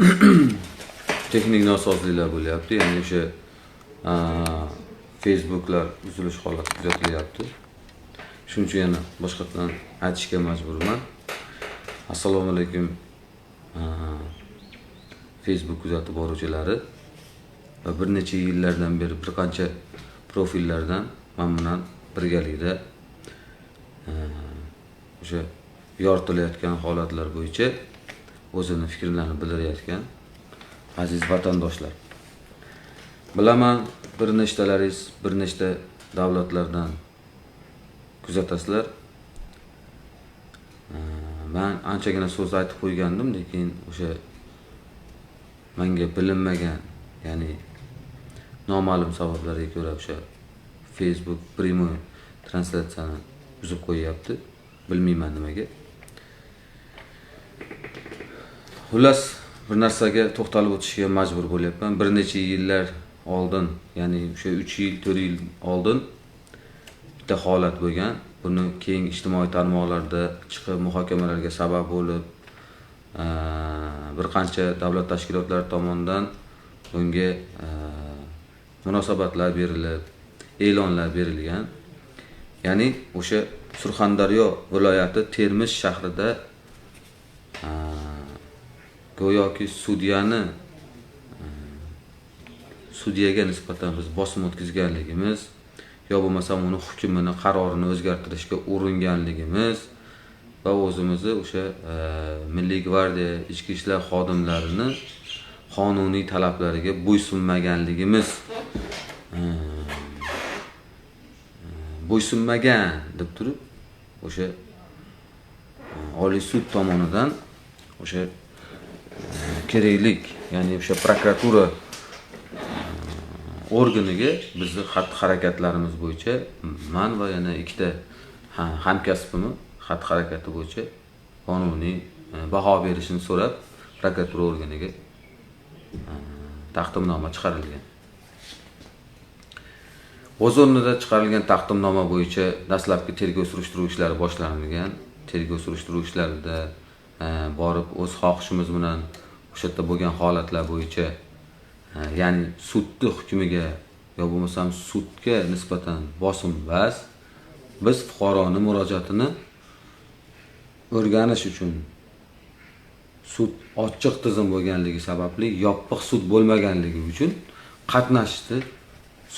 Texnik nosozliklar bo'lyapti, ya'ni o'sha Facebooklar uzilish holati kuzatilyapti. Shuning uchun yana boshqatdan aytishga majburman. Assalomu alaykum Facebook kuzatib boruvchilari va bir necha yillardan beri bir qancha profillardan men bilan birgalikda o'sha yoritilayotgan holatlar bo'yicha o'zini fikrlarini bildirayotgan aziz vatandoshlar. Bilaman, bir nechtalaringiz bir nechta davlatlardan kuzatasizlar. Men anchagina so'z aytib qo'ygandim, lekin o'sha menga bilinmagan, ya'ni noma'lum sabablarga ko'ra o'sha Facebook prямой translyatsiyani uzib qo'yyapti. Bilmayman nimaga. Xullas, bir narsaga to'xtalib o'tishga majbur bo'lyapman. Bir necha yillar oldin, ya'ni o'sha 3 yil, 4 yil oldin bitta holat bo'lgan. Buni keng ijtimoiy tarmoqlarda chiqib muhokamalarga sabab bo'lib, bir qancha davlat tashkilotlari tomonidan bunga munosabatlar berilib, e'lonlar berilgan. Ya'ni o'sha Surxondaryo viloyati Termiz shahrida go'yoki sudyani sudyaga nisbatan biz bosim o'tkazganligimiz yo bo'lmasam uni hukmini, qarorini o'zgartirishga uringanligimiz va o'zimizni o'sha Milliy gvardiya ichki ishlar xodimlarini qonuniy talablariga bo'ysunmaganligimiz, bo'ysunmagan deb turib o'sha Oliy sud tomonidan o'sha keraklik, ya'ni o'sha prokuratura organiga bizni xatti-harakatlarimiz bo'yicha man va yana ikkita hamkasbimni xatti-harakati bo'yicha qonuniy baho berishini so'rab prokuratura organiga taqdimnoma chiqarilgan. O'z o'rnida chiqarilgan taqdimnoma bo'yicha dastlabki tergov surishtiruv ishlari boshlangan. Tergov surishtiruv ishlarida borib o'z xohishimiz bilan o'sha yerda bo'lgan holatlar bo'yicha, ya'ni sudni hukmiga yo bo'lmasam sudga nisbatan bosim bas, biz fuqaroni murojaatini o'rganish uchun sud ochiq tizim bo'lganligi sababli yopiq sud bo'lmaganligi uchun qatnashishni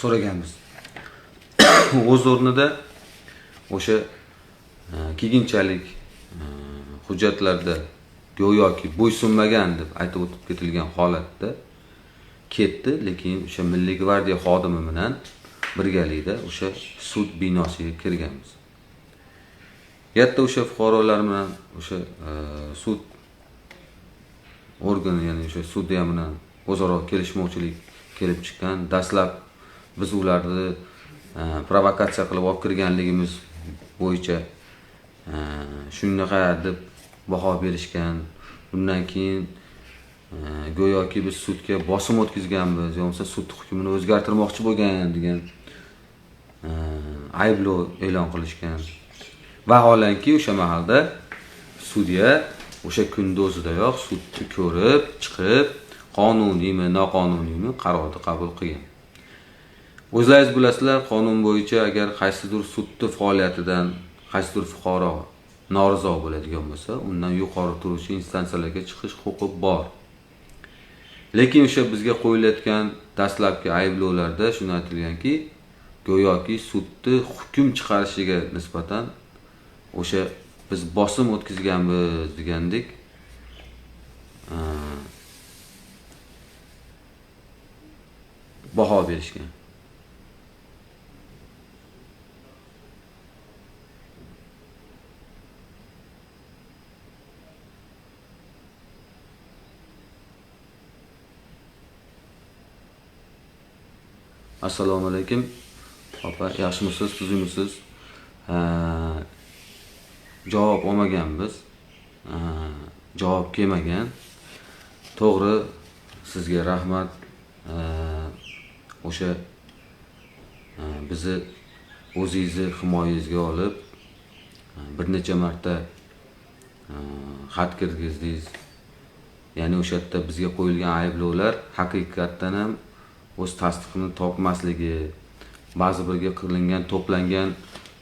so'raganmiz. O'z o'rnida o'sha keyinchalik hujjatlarda go'yoki bo'ysunmagan deb aytib o'tib ketilgan holatda ketdi, lekin o'sha Milliy gvardiya xodimi bilan birgalikda o'sha sud binosiga kirganmiz. Yatta o'sha fuqarolar bilan o'sha sud organi, ya'ni o'sha sudya bilan o'zaro kelishmovchilik kelib chiqqan. Dastlab biz ularni provokatsiya qilib olib kirganligimiz bo'yicha shunaqa deb baho berishgan. Undan keyin go'yoki biz sudga bosim o'tkazganmiz, yo bo'lmasa sud hukmini o'zgartirmoqchi bo'lgan degan ayblov e'lon qilishgan. Vaholanki o'sha mahalda sudya o'sha kunni o'zidayoq sudni ko'rib chiqib, qonuniymi, noqonuniymi qarorni qabul qilgan. O'zlaringiz bilasizlar, qonun bo'yicha agar qaysidir sudni faoliyatidan qaysidir fuqaro norizo bo'ladigan bo'lsa, undan yuqori turuvchi instansiyalarga chiqish huquqi bor. Lekin o'sha bizga qo'yilayotgan dastlabki ayblovlarda shuni aytilganki, go'yoki sudni hukm chiqarishiga nisbatan o'sha biz bosim o'tkazganmiz degandek baho berishgan. Assalomu alaykum opa, yaxshimisiz, tuzukmisiz? Javob olmaganmiz, javob kelmagan. To'g'ri, sizga rahmat. O'sha bizni o'zingizni himoyangizga olib bir necha marta xat kirgizdingiz, Ya'ni o'sha yerda bizga qo'yilgan ayblovlar haqiqatdan ham o'z tasdiqini topmasligi, ba'zi birga qilingan, to'plangan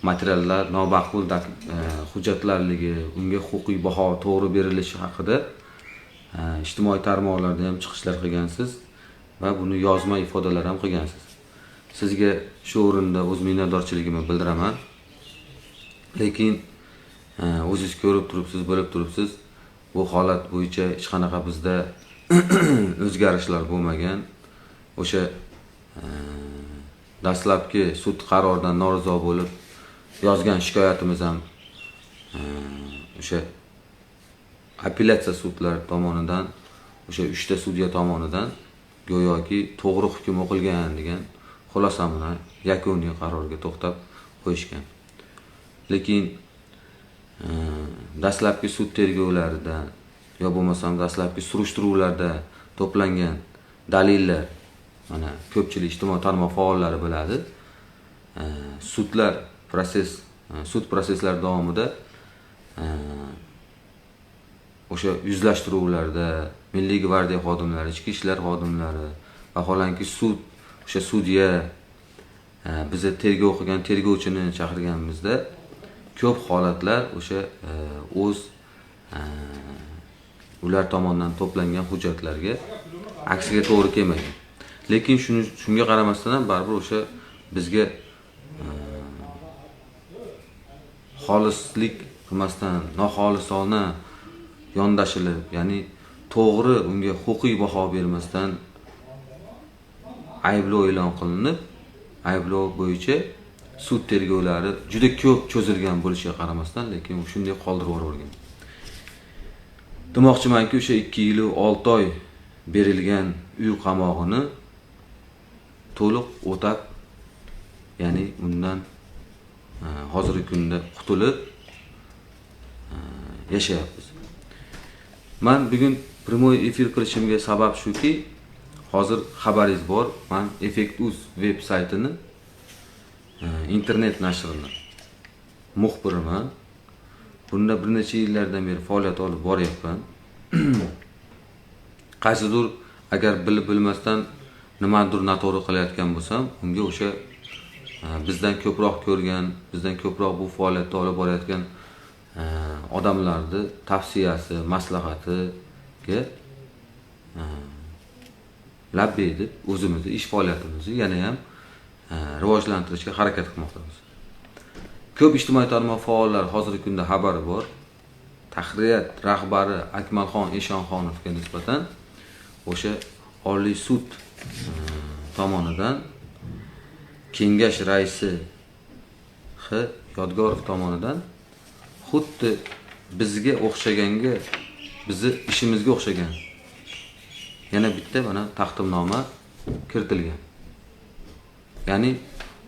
materiallar nomaqbul hujjatlarligi, unga huquqiy baho to'g'ri berilishi haqida ijtimoiy tarmoqlarda ham chiqishlar qilgansiz va buni yozma ifodalar ham qilgansiz. Sizga shu o'rinda o'z minnatdorchiligimni bildiraman. Lekin o'zingiz ko'rib turibsiz, bilib turibsiz, bu holat bo'yicha hech qanaqa bizda o'zgarishlar bo'lmagan. O'sha dastlabki sud qaroridan norizo bo'lib yozgan shikoyatimiz ham o'sha apellyatsiya sudlar tomonidan, o'sha 3 ta sudya tomonidan go'yoki to'g'ri hukm o'qilgan degan xulosa bilan yakuniy qarorga to'xtab qo'yishgan. Lekin dastlabki sud tergovlarida yo bo'lmasam dastlabki surishtiruvlarda to'plangan dalillar, mana ko'pchilik ijtimoiy tarmoq faollari biladi. Sudlar sud proseslari davomida o'sha yuzlashtiruvlarda Milliy gvardiya xodimlari, ichki ishlar xodimlari, vaholanki sud, o'sha sudya bizni tergov qilgan tergovchini chaqirganimizda ko'p holatlar o'sha o'z ular tomonidan to'plangan hujjatlarga aksiga to'g'ri kelmagan. Lekin shunga qaramasdan ham baribir o'sha bizga xolislik qilmasdan, noxolisona yondashilib, ya'ni to'g'ri unga huquqiy baho bermasdan ayblov e'lon qilinib, ayblov bo'yicha sud tergovlari juda ko'p cho'zilgan bo'lishiga qaramasdan, lekin u shunday qoldirib yuborilgan. Demoqchimanki, o'sha 2 yil 6 oy berilgan uy qamog'ini to'liq o'tab, ya'ni undan hozirgi kunda qutulib yashayapmiz. Men bugun primoy efir qilishimga sabab shuki, hozir xabaringiz bor, men Effekt.uz veb saytini, internet nashrini muxbiriman. Bunda bir necha yillardan beri faoliyat olib boryapman. Qaysidir agar bilib bilmasdan nimadir noto'g'ri qilayotgan bo'lsam, unga o'sha bizdan ko'proq ko'rgan, bizdan ko'proq bu faoliyatni olib borayotgan odamlarning tavsiyasi, maslahatiga labbay deb o'zimizni ish faoliyatimizni yana ham rivojlantirishga harakat qilmoqdamiz. Ko'p ijtimoiy tarmoq faollari hozirgi kunda xabari bor. Tahririyat rahbari Akmalxon Eshonxonovga nisbatan o'sha Oliy sud tomonidan kengash raisi X. Yodgorov tomonidan xuddi bizga o'xshaganga, bizni ishimizga o'xshagan yana bitta mana taqdimnoma kiritilgan. Ya'ni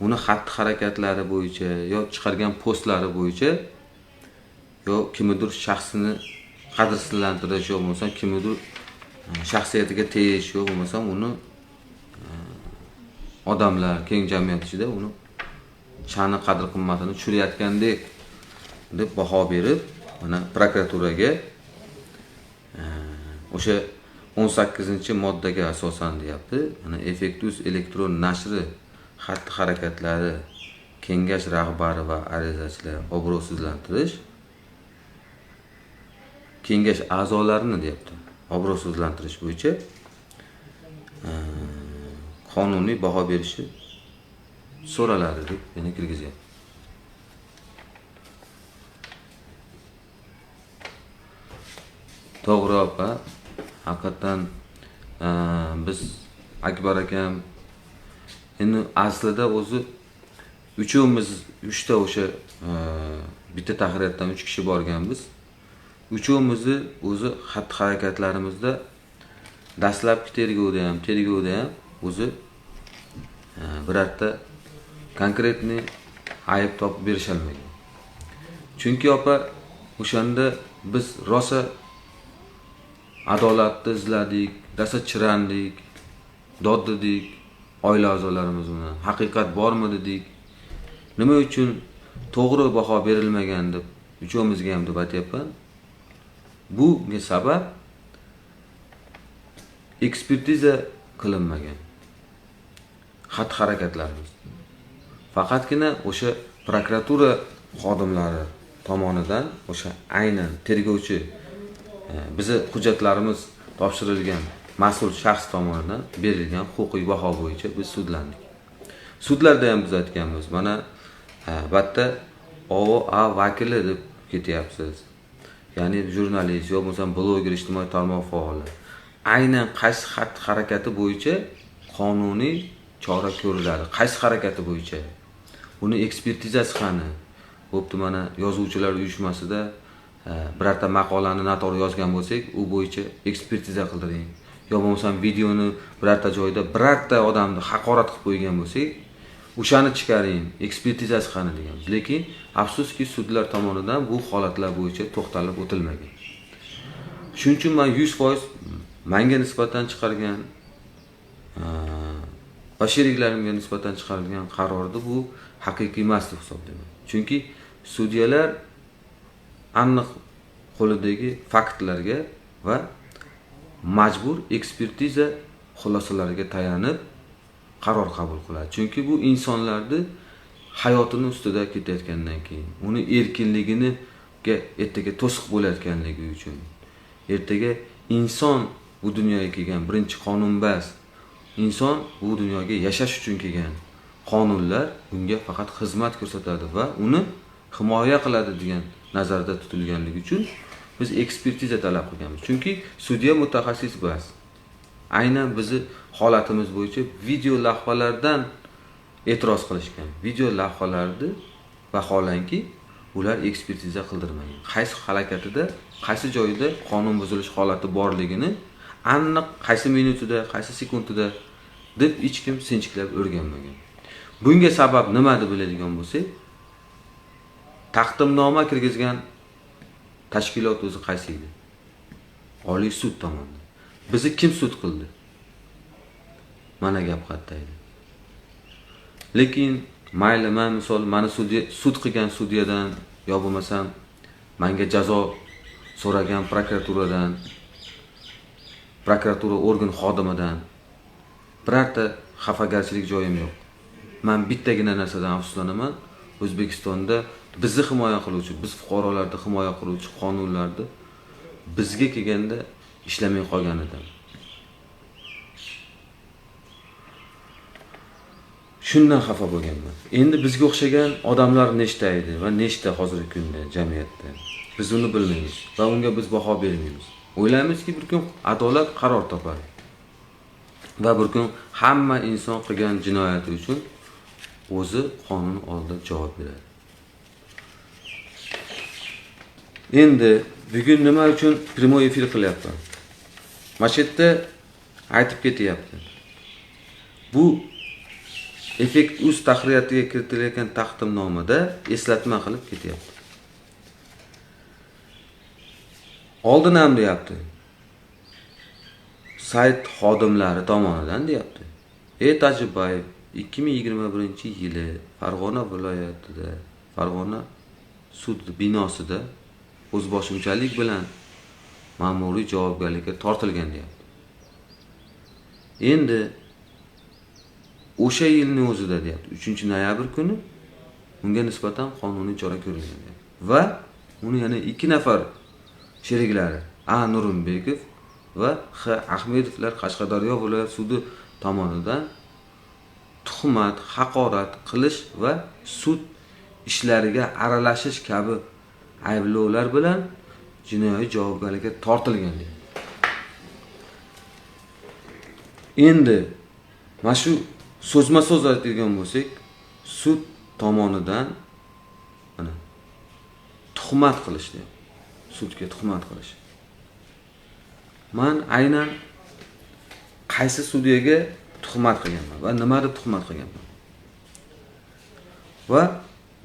uni xatti-harakatlari bo'yicha yo chiqargan postlari bo'yicha yo kimnidir shaxsini qadrsizlantirish yo bo'lmasa kimnidir shaxsiyatiga tegish yo bo'lmasa uni odamlar keng jamiyat ichida uni sha'ni qadr qimmatini tushirayotgandek deb baho berib, mana prokuraturaga o'sha 18-moddaga asosan deyapti. Mana Effekt.uz elektron nashri xatti-harakatlari kengash rahbari va arizachilar obro'sizlantirish, kengash a'zolarini deyapti, obro'sizlantirish bo'yicha qonuniy baho berishi so'raladi deb yana kirgizyapti. To'g'ri opa, haqiqatan biz Akbar akam endi aslida o'zi uchovimiz uchta o'sha bitta tahririyatdan 3 kishi borganmiz. Uchovimizni o'zi xatti-harakatlarimizda dastlabki tergovda ham o'zi birorta konkretniy ayb topib berisholmagan. Chunki opa o'shanda biz rosa adolatni izladik, rosa chirandik, dod dedik oila a'zolarimiz bilan. Haqiqat bormi dedik. Nima uchun to'g'ri baho berilmagan deb uchovimizga ham deb aytyapman. Bunga sabab Ekspertiza qilinmagan xatti harakatlarimiz. Faqatgina o'sha prokuratura xodimlari tomonidan o'sha aynan tergovchi bizni hujjatlarimiz topshirilgan mas'ul shaxs tomonidan berilgan huquqiy baho bo'yicha biz sudlandik. Sudlarda ham biz aytganmiz, mana albatta OA vakili deb ketyapsiz. Ya'ni jurnalist yo bo'lmasam bloger, ijtimoiy tarmoq faoli. Aynan qaysi xatti harakati bo'yicha qonuniy chora ko'riladi? Qaysi harakati bo'yicha? Uni ekspertizasi qani? Bo'pti, mana yozuvchilar uyushmasida birorta maqolani noto'g'ri yozgan bo'lsak, u bo'yicha ekspertiza qildiring. Yo bo'lmasam videoni birorta joyda birorta odamni haqorat qilib qo'ygan bo'lsak, o'shani chiqaring, ekspertizasi qani deganmiz. Lekin afsuski sudlar tomonidan bu holatlar bo'yicha to'xtalib o'tilmagan. Shuning uchun men 100% menga nisbatan chiqargan va sheriklarimga nisbatan chiqarilgan qarorni bu haqiqiy emas deb hisoblayman. Chunki sudyalar aniq qo'lidagi faktlarga va majbur ekspertiza xulosalariga tayanib qaror qabul qiladi. Chunki bu insonlarni hayotini ustida ketayotgandan keyin, uni erkinligini ertaga to'siq bo'layotganligi uchun, ertaga inson bu dunyoga kelgan birinchi qonunbaz, inson bu dunyoga yashash uchun kelgan qonunlar unga faqat xizmat ko'rsatadi va uni himoya qiladi degan nazarda tutilganligi uchun biz ekspertiza talab qilganmiz. Chunki sudya mutaxassis emas. Aynan bizni holatimiz bo'yicha video lavhalardan e'tiroz qilishgan. Video lavhalarni vaholanki ular ekspertiza qildirmagan. Qaysi harakatida, qaysi joyida qonun buzilish holati borligini aniq qaysi minutida, qaysi sekundida deb hech kim sinchiklab o'rganmagan. Bunga sabab nima deb biladigan bo'lsak, taqdimnoma kirgizgan tashkilot o'zi qaysi edi? Oliy sud tomonidan. Bizni kim sud qildi? Mana gap qayerda edi. Lekin mayli, men misol meni sud qilgan sudyadan yo bo'lmasam menga jazo so'ragan prokuraturadan, prokuratura organ xodimidan birorta xafagarchilik joyim yo'q. Men bittagina narsadan afsuslanaman. O'zbekistonda bizni himoya qiluvchi, biz fuqarolarni himoya qiluvchi qonunlarni bizga kelganda ishlamay qolganidan. Shundan xafa bo'lganman. Endi bizga o'xshagan odamlar nechta edi va nechta hozirgi kunda jamiyatda? Biz uni bilmaymiz va unga biz baho bermaymiz. O'ylaymizki, bir kun adolat qaror topadi. Va bir kun hamma inson qilgan jinoyati uchun o'zi qonun oldida javob beradi. Endi bugun nima uchun primoy efir qilyapman? Mana shu yerda aytib ketyapti. Bu Effekt uz tahririyatiga kiritilayotgan taqdimnomada eslatma qilib ketyapti. Oldin ham deyapti. Sayt xodimlari tomonidan deyapti. Tajibayev 2021-yili Farg'ona viloyatida, Farg'ona sud binosida o'zboshimchalik bilan ma'muriy javobgarlikka tortilgan deyapti. Endi o'sha yilning o'zida deyapti, 3-noyabr kuni unga nisbatan qonuniy chora ko'rilgan deyapti. Va uni yana 2 nafar sheriklari A. Nurimbekov va X. Ahmedovlar Qashqadaryo viloyat sudi tomonidan tuhmat, haqorat qilish va sud ishlariga aralashish kabi ayblovlar bilan jinoiy javobgarlikka tortilgan deyapti. Endi mana shu so'zma-so'z aytadigan bo'lsak, sud tomonidan mana tuhmat qilish deyapti. Sudga tuhmat qilish. Men aynan qaysi sudyaga tuhmat qilganman va nima deb tuhmat qilganman? Va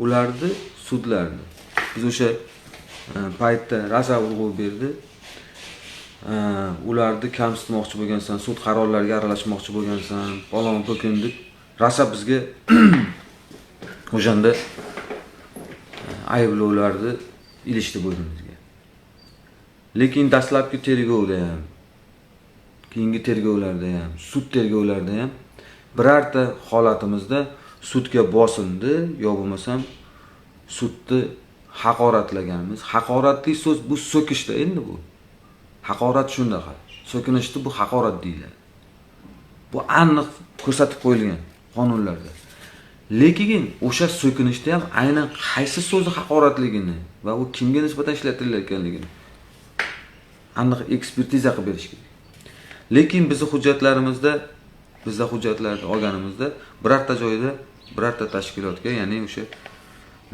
ularni sudlarni biz o'sha paytda rosa urg'u berdi. Ularni kamsitmoqchi bo'lgansan, sud qarorlariga aralashmoqchi bo'lgansan, falon po'kin deb rosa bizga o'shanda ayblovlarni ilishdi bo'ynimizga. Lekin dastlabki tergovda ham, keyingi tergovlarda ham, sud tergovlarida ham birorta holatimizda sudga bosindi yo bo'lmasam sudni haqoratlaganmiz. Haqoratli so'z bu so'kishda endi bu. Haqorat shundaqa. So'kinishda bu haqorat deyiladi. Bu aniq ko'rsatib qo'yilgan qonunlarda. Lekin o'sha so'kinishda ham aynan qaysi so'zi haqoratligini va u kimga nisbatan ishlatilayotganligini aniq ekspertiza qilib berish kerak. Lekin bizni hujjatlarimizda, bizda hujjatlarni olganimizda birorta joyda, birorta tashkilotga, ya'ni o'sha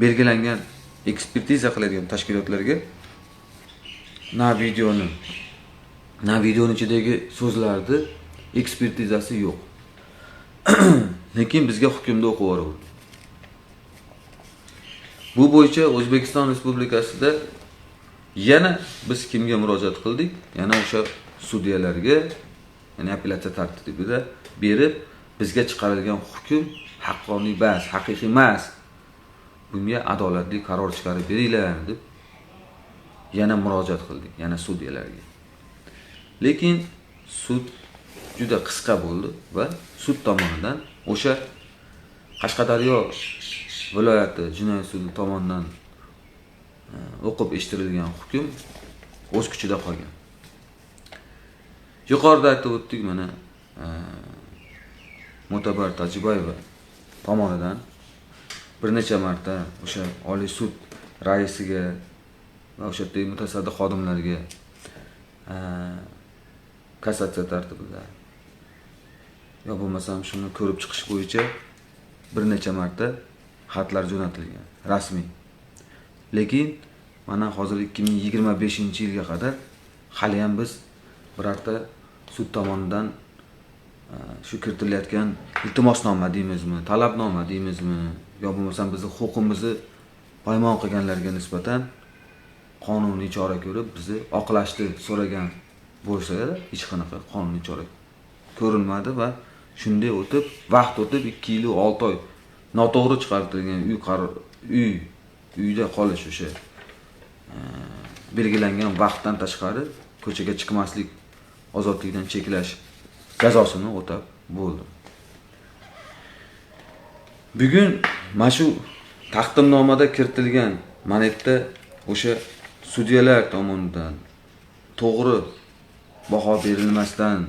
belgilangan ekspertiza qiladigan tashkilotlarga na videoni, na videoning ichidagi so'zlarni ekspertizasi yo'q. Lekin bizga hukmda o'qib yuborildi. Bu bo'yicha O'zbekiston Respublikasida yana biz kimga murojaat qildik? Yana o'sha sudyalarga, ya'ni apellyatsiya tartibida berib, bizga chiqarilgan hukm haqqoniy emas, haqiqiy emas. Bunga adolatli qaror chiqarib beringlar deb yana murojaat qildik, yana sudyalarga. Lekin sud juda qisqa bo'ldi va sud tomonidan o'sha Qashqadaryo viloyati jinoyat sudi tomonidan o'qib eshittirilgan hukm o'z kuchida qolgan. Yuqorida aytib o'tdik, mana Mo'tabar Tojiboyeva tomonidan bir necha marta o'sha Oliy sud raisiga va o'sha yerdagi mutasaddi xodimlarga kassatsiya tartibida yo bo'lmasam shuni ko'rib chiqish bo'yicha bir necha marta xatlar jo'natilgan rasmiy. Lekin mana hozir 2025-yilga qadar hali ham biz birorta sud tomonidan shu kiritilayotgan iltimosnoma deymizmi, talabnoma deymizmi, yo bo'lmasam bizni huquqimizni poymon qilganlarga nisbatan qonuniy chora ko'rib bizni oqlashni so'ragan bo'lsa, hech qanaqa qonuniy chora ko'rilmadi va shunday o'tib, vaqt o'tib 2 yil 6 oy noto'g'ri chiqartilgan uyda qolish o'sha belgilangan vaqtdan tashqari ko'chaga chiqmaslik, ozodlikdan cheklash jazosini o'tab bo'ldi. Bugun mana shu taqdimnomada kiritilgan mana yerda o'sha sudyalar tomonidan to'g'ri baho berilmasdan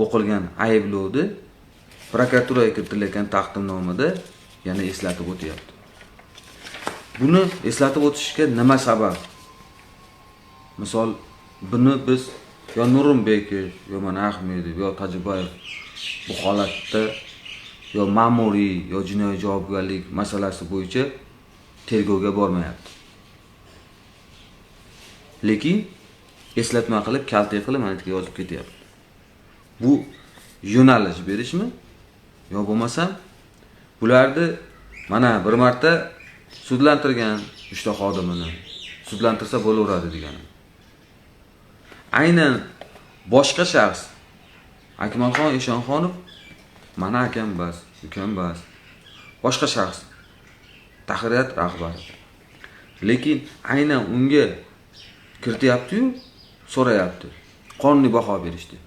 o'qilgan ayblovni prokuraturaga kiritilayotgan taqdimnomada yana eslatib o'tyapti. Buni eslatib o'tishga nima sabab? Misol, buni biz yo Nurimbekov, yo mana Ahmedov, yo Tojiboyev bu holatda yo ma'muriy, yo jinoiy javobgarlik masalasi bo'yicha tergovga bormayapti. Lekin eslatma qilib, kaltak qilib mana yerga yozib ketyapti. Bu yo'nalish berishmi? Yo bo'lmasam bularni mana bir marta sudlantirgan 3 ta xodimini sudlantirsa bo'laveradi degani. Aynan boshqa shaxs Akmalxon Eshonxonov mana akam bas, ukam bas. Boshqa shaxs tahririyat rahbari. Lekin aynan unga kirityapti-yu, so'rayapti. Qonuniy baho berishdi.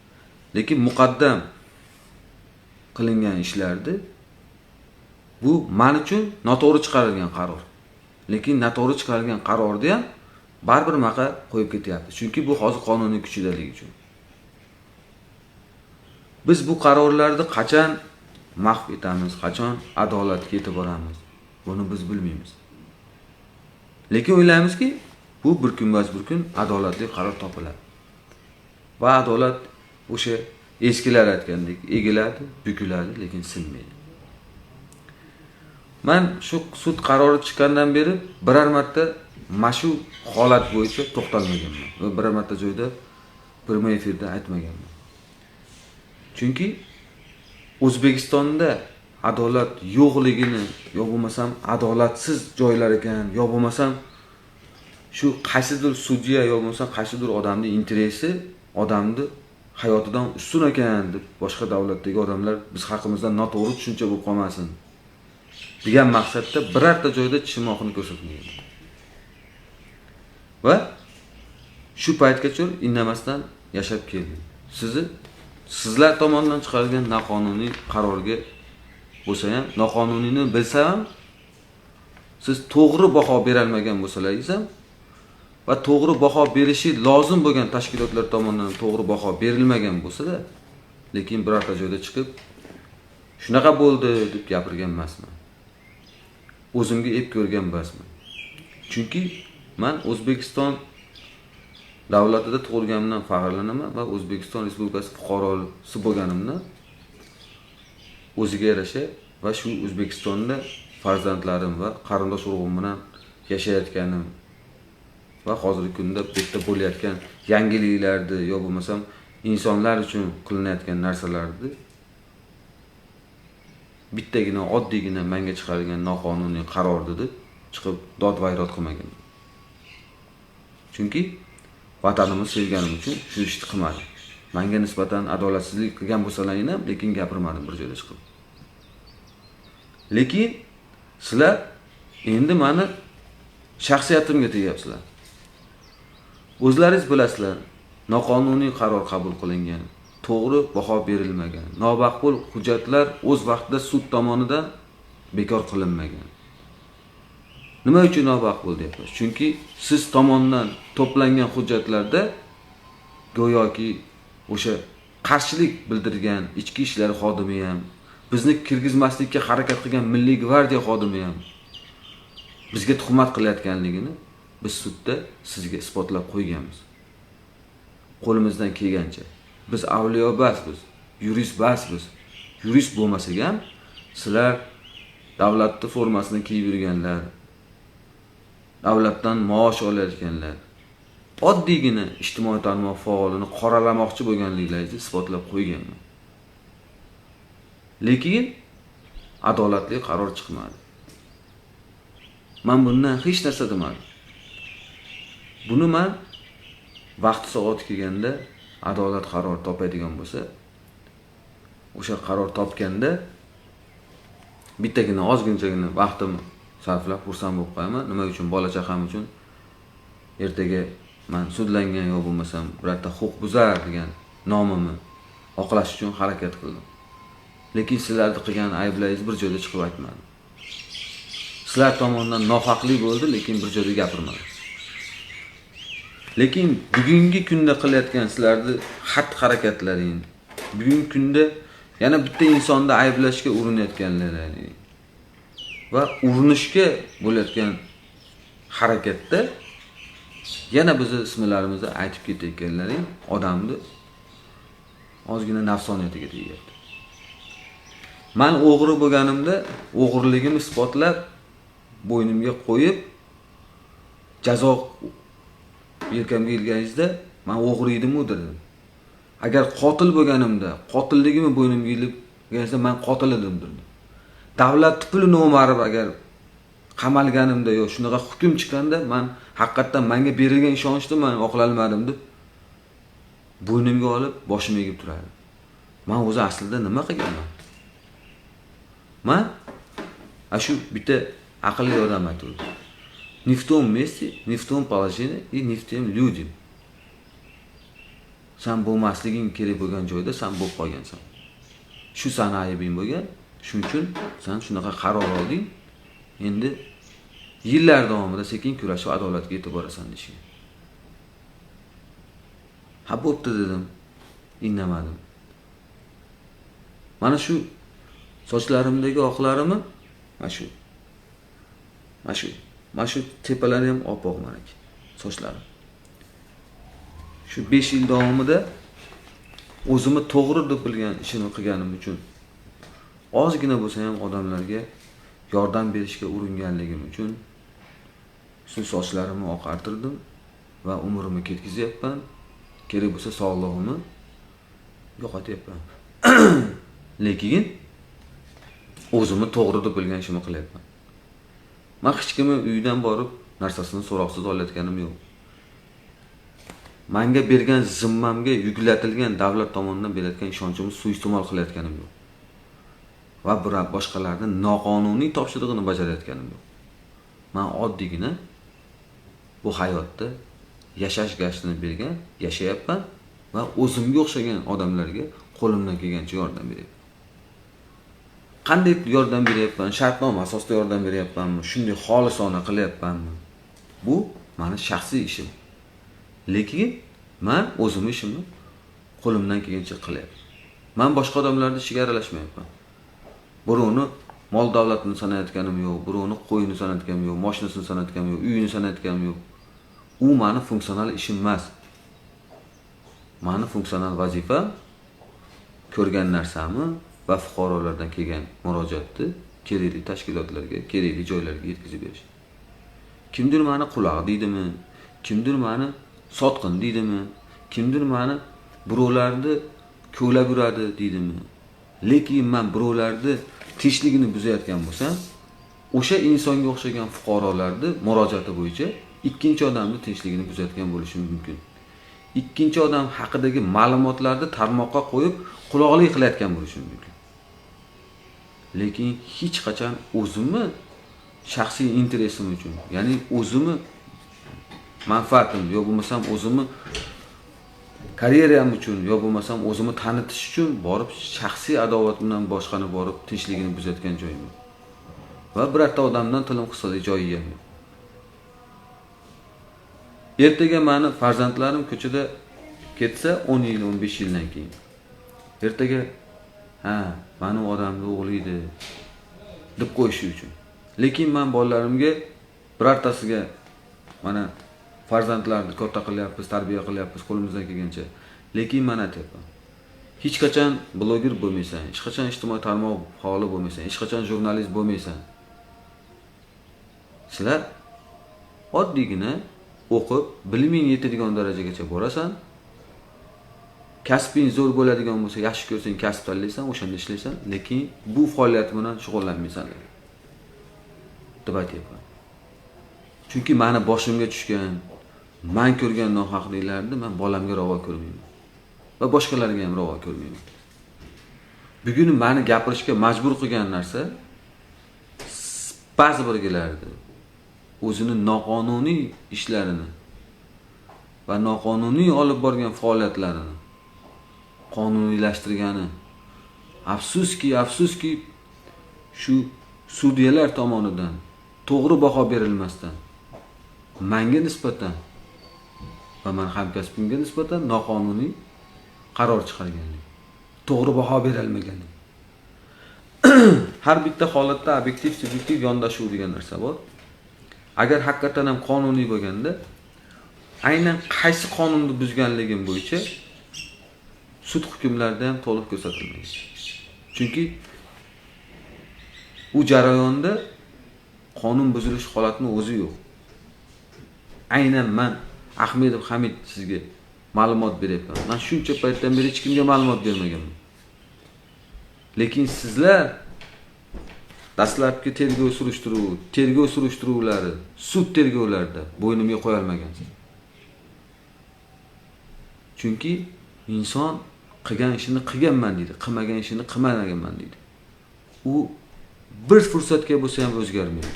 Lekin muqaddam qilingan ishlarni bu men uchun noto'g'ri chiqarilgan qaror. Lekin noto'g'ri chiqarilgan qarorni ham baribir maqa qo'yib ketyapti. Chunki bu hozir qonuniy kuchidaligi uchun. Biz bu qarorlarni qachon mahv etamiz, qachon adolatga yetib boramiz, buni biz bilmaymiz. Lekin o'ylaymizki, bu bir kun bas bir kun adolatli qaror topiladi. Va adolat o'sha eskilar aytgandek egiladi, bukiladi, lekin sinmaydi. Men shu sud qarori chiqqandan beri biror marta mana shu holat bo'yicha to'xtalmaganman va biror marta joyda prямой efirda aytmaganman. Chunki O'zbekistonda adolat yo'qligini, yo bo'lmasam adolatsiz joylar ekan, yo bo'lmasam shu qaysidir sudya yo bo'lmasam qaysidir odamning interesi odamni hayotidan ustun ekan deb boshqa davlatdagi odamlar biz haqimizda noto'g'ri tushuncha bo'lib qolmasin degan maqsadda birorta joyda tishimoqini ko'rsatmagan. Va shu paytgacha indamasdan yashab keldim. Sizni Sizlar tomonidan chiqarilgan noqonuniy qarorga bo'lsa ham, noqonuniyni bilsa ham, siz to'g'ri baho berolmagan bo'lsalaringiz ham va to'g'ri baho berishi lozim bo'lgan tashkilotlar tomonidan to'g'ri baho berilmagan bo'lsa-da, lekin birorta joyda chiqib shunaqa bo'ldi deb gapirgan emasman. O'zimga ep ko'rgan emasman. Chunki men O'zbekiston davlatida tug'ilganimdan faxrlanaman va O'zbekiston Respublikasi fuqarosi bo'lganimdan o'ziga yarasha va shu O'zbekistonda farzandlarim va qarindosh urug'im bilan yashayotganim va hozirgi kunda bu yerda bo'layotgan yangiliklarni yo bo'lmasam insonlar uchun qilinayotgan narsalarni bittagina oddiygina menga chiqarilgan noqonuniy qaror deb chiqib dod vayrot qilmagan. Chunki vatanimni sevganim uchun shu ishni qilmadim. Menga nisbatan adolatsizlik qilgan bo'lsalaring ham, lekin gapirmadim bir joyda chiqib. Lekin sizlar endi meni shaxsiyatimga tegyapsizlar. O'zlaringiz bilasizlar, noqonuniy qaror qabul qilingan, to'g'ri baho berilmagan, nomaqbul hujjatlar o'z vaqtida sud tomonidan bekor qilinmagan. Nima uchun nomaqbul deyapmiz? Chunki siz tomonidan to'plangan hujjatlarda go'yoki o'sha qarshilik bildirgan ichki ishlar xodimi ham, bizni kirgizmaslikka harakat qilgan Milliy gvardiya xodimi ham bizga tuhmat qilayotganligini biz sudda sizga isbotlab qo'yganmiz. Qo'limizdan kelgancha. Biz avliyo emasmiz, yurist emasmiz. Yurist bo'lmasak ham sizlar davlatning formasini kiyib yurganlar, davlatdan maosh olayotganlar, oddiygina ijtimoiy tarmoq faolini qoralamoqchi bo'lganliklaringizni isbotlab qo'yganman. Lekin adolatli qaror chiqmadi. Men bundan hech narsa demadim. Buni men vaqti soati kelganda adolat qaror topadigan bo'lsa, o'sha qaror topganda bittagina ozginchagina vaqtimni sarflab xursand bo'lib qo'yaman. Nima uchun? Bola chaqam uchun ertaga men sudlangan yo bo'lmasam birorta huquqbuzar degan nomimni oqlash uchun harakat qildim. Lekin sizlarni qilgan ayblaringiz bir joyda chiqib aytmadim. Sizlar tomonidan nohaqlik bo'ldi, lekin bir joyda gapirmadim. Lekin bugungi kunda qilayotgan sizlarni xatti-harakatlaring, bugungi kunda yana bitta insonni ayblashga urinayotganlaring va urinishga bo'layotgan harakatda yana bizni ismlarimizni aytib ketayotganlaring odamni ozgina nafsoniyatiga tegyapti. Men o'g'ri bo'lganimda o'g'riligimni isbotlab bo'ynimga qo'yib jazo yelkamga ilganingizda men o'g'ri edim-u dedim. Agar qotil bo'lganimda qotilligimni bo'ynimga ilib kelganingizda men qotil edim dedim. Davlat pulini o'marib agar qamalganimda yo shunaqa hukm chiqqanda men haqiqatdan menga berilgan ishonchni men oqlolmadim deb bo'ynimga olib boshimga egib turardim. Men o'zi aslida nima qilganman? Men shu bitta aqlli odam aytdi. Не в том месте, не в том положении и не в тем людям. Sen bo'lmasliging kerak bo'lgan joyda sen bo'lib qolgansan. Shu seni aybing bo'lgan. Shuning uchun sen shunaqa qaror olding. Endi yillar davomida sekin kurashib adolatga yetib borasan deyishgan. Ha bo'pti dedim, indamadim. Mana shu sochlarimdagi oqlarimni mana shu tepalari ham oppoq manaki sochlarim. Shu 5 yil davomida o'zimni to'g'ri deb bilgan ishimni qilganim uchun ozgina bo'lsa ham odamlarga yordam berishga uringanligim uchun shu sochlarimni oqartirdim va umrimni ketkazyapman. Kerak bo'lsa sog'lig'imni yo'qotyapman. Lekin o'zimni to'g'ri deb bilgan ishimni qilyapman. Men hech kimni uyidan borib narsasini so'roqsiz olayotganim yo'q. Menga bergan zimmamga yuklatilgan davlat tomonidan berayotgan ishonchimni suiiste'mol qilayotganim yo'q. Va boshqalarni noqonuniy topshirig'ini bajarayotganim yo'q. Men oddiygina bu hayotda yashash gashtini bergan, yashayapman. Va o'zimga o'xshagan odamlarga qo'limdan kelgancha yordam beryapman. Qanday yordam beryapman? Shartnoma asosida yordam beryapmanmi? Shunday xolisona qilyapmanmi? Bu meni shaxsiy ishim. Lekin men o'zimni ishimni qo'limdan kelgancha qilyapman. Men boshqa odamlarning ishiga aralashmayapman. Birovni mol davlatini sanayotganim yo'q, birovni qo'yini sanayotganim yo'q, mashinasini sanayotganim yo'q, uyini sanayotganim yo'q. U meni funksional ishim emas. Meni funksional vazifam ko'rgan narsamni va fuqarolardan kelgan murojaatni kerakli tashkilotlarga, kerakli joylarga yetkazib berish. Kimdir meni quloq deydimi, kimdir meni sotqin deydimi, kimdir meni birovlarni ko'lab yuradi deydimi? Lekin men birovlarni tinchligini buzayotgan bo'lsam, o'sha insonga o'xshagan fuqarolarni murojaati bo'yicha ikkinchi odamning tinchligini buzayotgan bo'lishim mumkin. Ikkinchi odam haqidagi ma'lumotlarni tarmoqqa qo'yib quloqli qilayotgan bo'lishim mumkin. Lekin hech qachon o'zimni shaxsiy interesim uchun, ya'ni o'zimni manfaatim yo bo'lmasam o'zimni karyeram uchun yo bo'lmasam o'zimni tanitish uchun borib shaxsiy adovat bilan boshqani borib tinchligini buzayotgan joyim yo'q. Va birorta odamdan tilim qisadi joyi ham yo'q. Ertaga meni farzandlarim ko'chada ketsa 10 yil, 15 yildan keyin. Ertaga ha, meni odamni o'g'li edi deb qo'yishi uchun. Lekin men bolalarimga birortasiga mana farzandlarni katta qilyapmiz, tarbiya qilyapmiz qo'limizdan kelgancha. Lekin men aytyapman. Hech qachon bloger bo'lmaysan, hech qachon ijtimoiy tarmoq faoli bo'lmaysan, hech qachon jurnalist bo'lmaysan. Sizlar oddiygina o'qib, biliming yetadigan darajagacha borasan. Kasbing zo'r bo'ladigan bo'lsa, yaxshi ko'rsang kasb tanlaysan, o'shanda ishlaysan, lekin bu faoliyat bilan shug'ullanmaysan deb aytyapman. Chunki meni boshimga tushgan, men ko'rgan nohaqliklarni men bolamga ravo ko'rmayman va boshqalarga ham ravo ko'rmayman. Bugun meni gapirishga majbur qilgan narsa ba'zi birgilarni o'zini noqonuniy ishlarini va noqonuniy olib borgan faoliyatlarini qonuniylashtirgani. Afsuski, afsuski shu sudyalar tomonidan to'g'ri baho berilmasdan menga nisbatan va men hamkasbimga nisbatan noqonuniy qaror chiqarganlik, to'g'ri baho berilmaganlik. Har bitta holatda obyektiv, subyektiv yondashuv degan narsa bor. Agar haqiqatan ham qonuniy bo'lganda, aynan qaysi qonunni buzganligim bo'yicha sud hukmlarida ham to'liq ko'rsatilmagan. Chunki u jarayonda qonun buzilish holatini o'zi yo'q. Aynan men Ahmedov Hamid sizga ma'lumot beryapman. Men shuncha paytdan beri hech kimga ma'lumot bermaganman. Lekin sizlar dastlabki tergov surishtiruvlari, sud tergovlarida bo'ynimga qo'ya olmagansiz. Chunki inson qilgan ishini qilganman deydi, qilmagan ishini qilmaganman deydi. U bir fursatga bo'lsa ham o'zgarmaydi.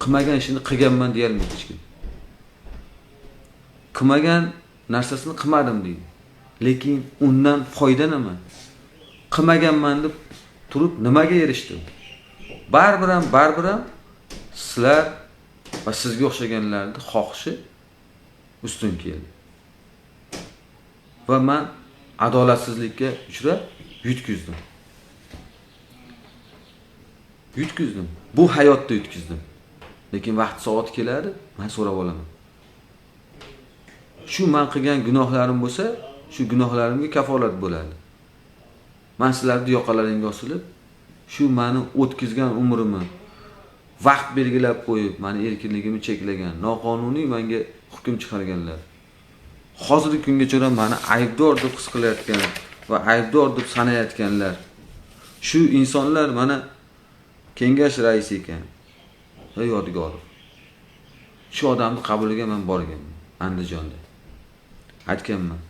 Qilmagan ishini qilganman deya olmaydi hech kim. Qilmagan narsasini qilmadim deydi. Lekin undan foyda nima? Qilmaganman deb turib nimaga erishdim? Baribir ham sizlar va sizga o'xshaganlarning xohishi ustun keldi. Va men adolatsizlikka uchrab yutkizdim. Yutkizdim. Bu hayotda yutkizdim. Lekin vaqt soat keladi, men so'rab olaman. Shu men qilgan gunohlarim bo'lsa, shu gunohlarimga kafolat bo'ladi. Men sizlarni yoqalaringga osilib, shu meni o'tkazgan umrimni vaqt belgilab qo'yib, meni erkinligimni cheklagan, noqonuniy menga hukm chiqarganlar. Hozirgi kungacha meni aybdor deb his qilayotgan va aybdor deb sanayotganlar. Shu insonlar mana kengash raisi ekan. Yodgorov. Shu odamni qabuliga men borganman Andijonda. Aytganman.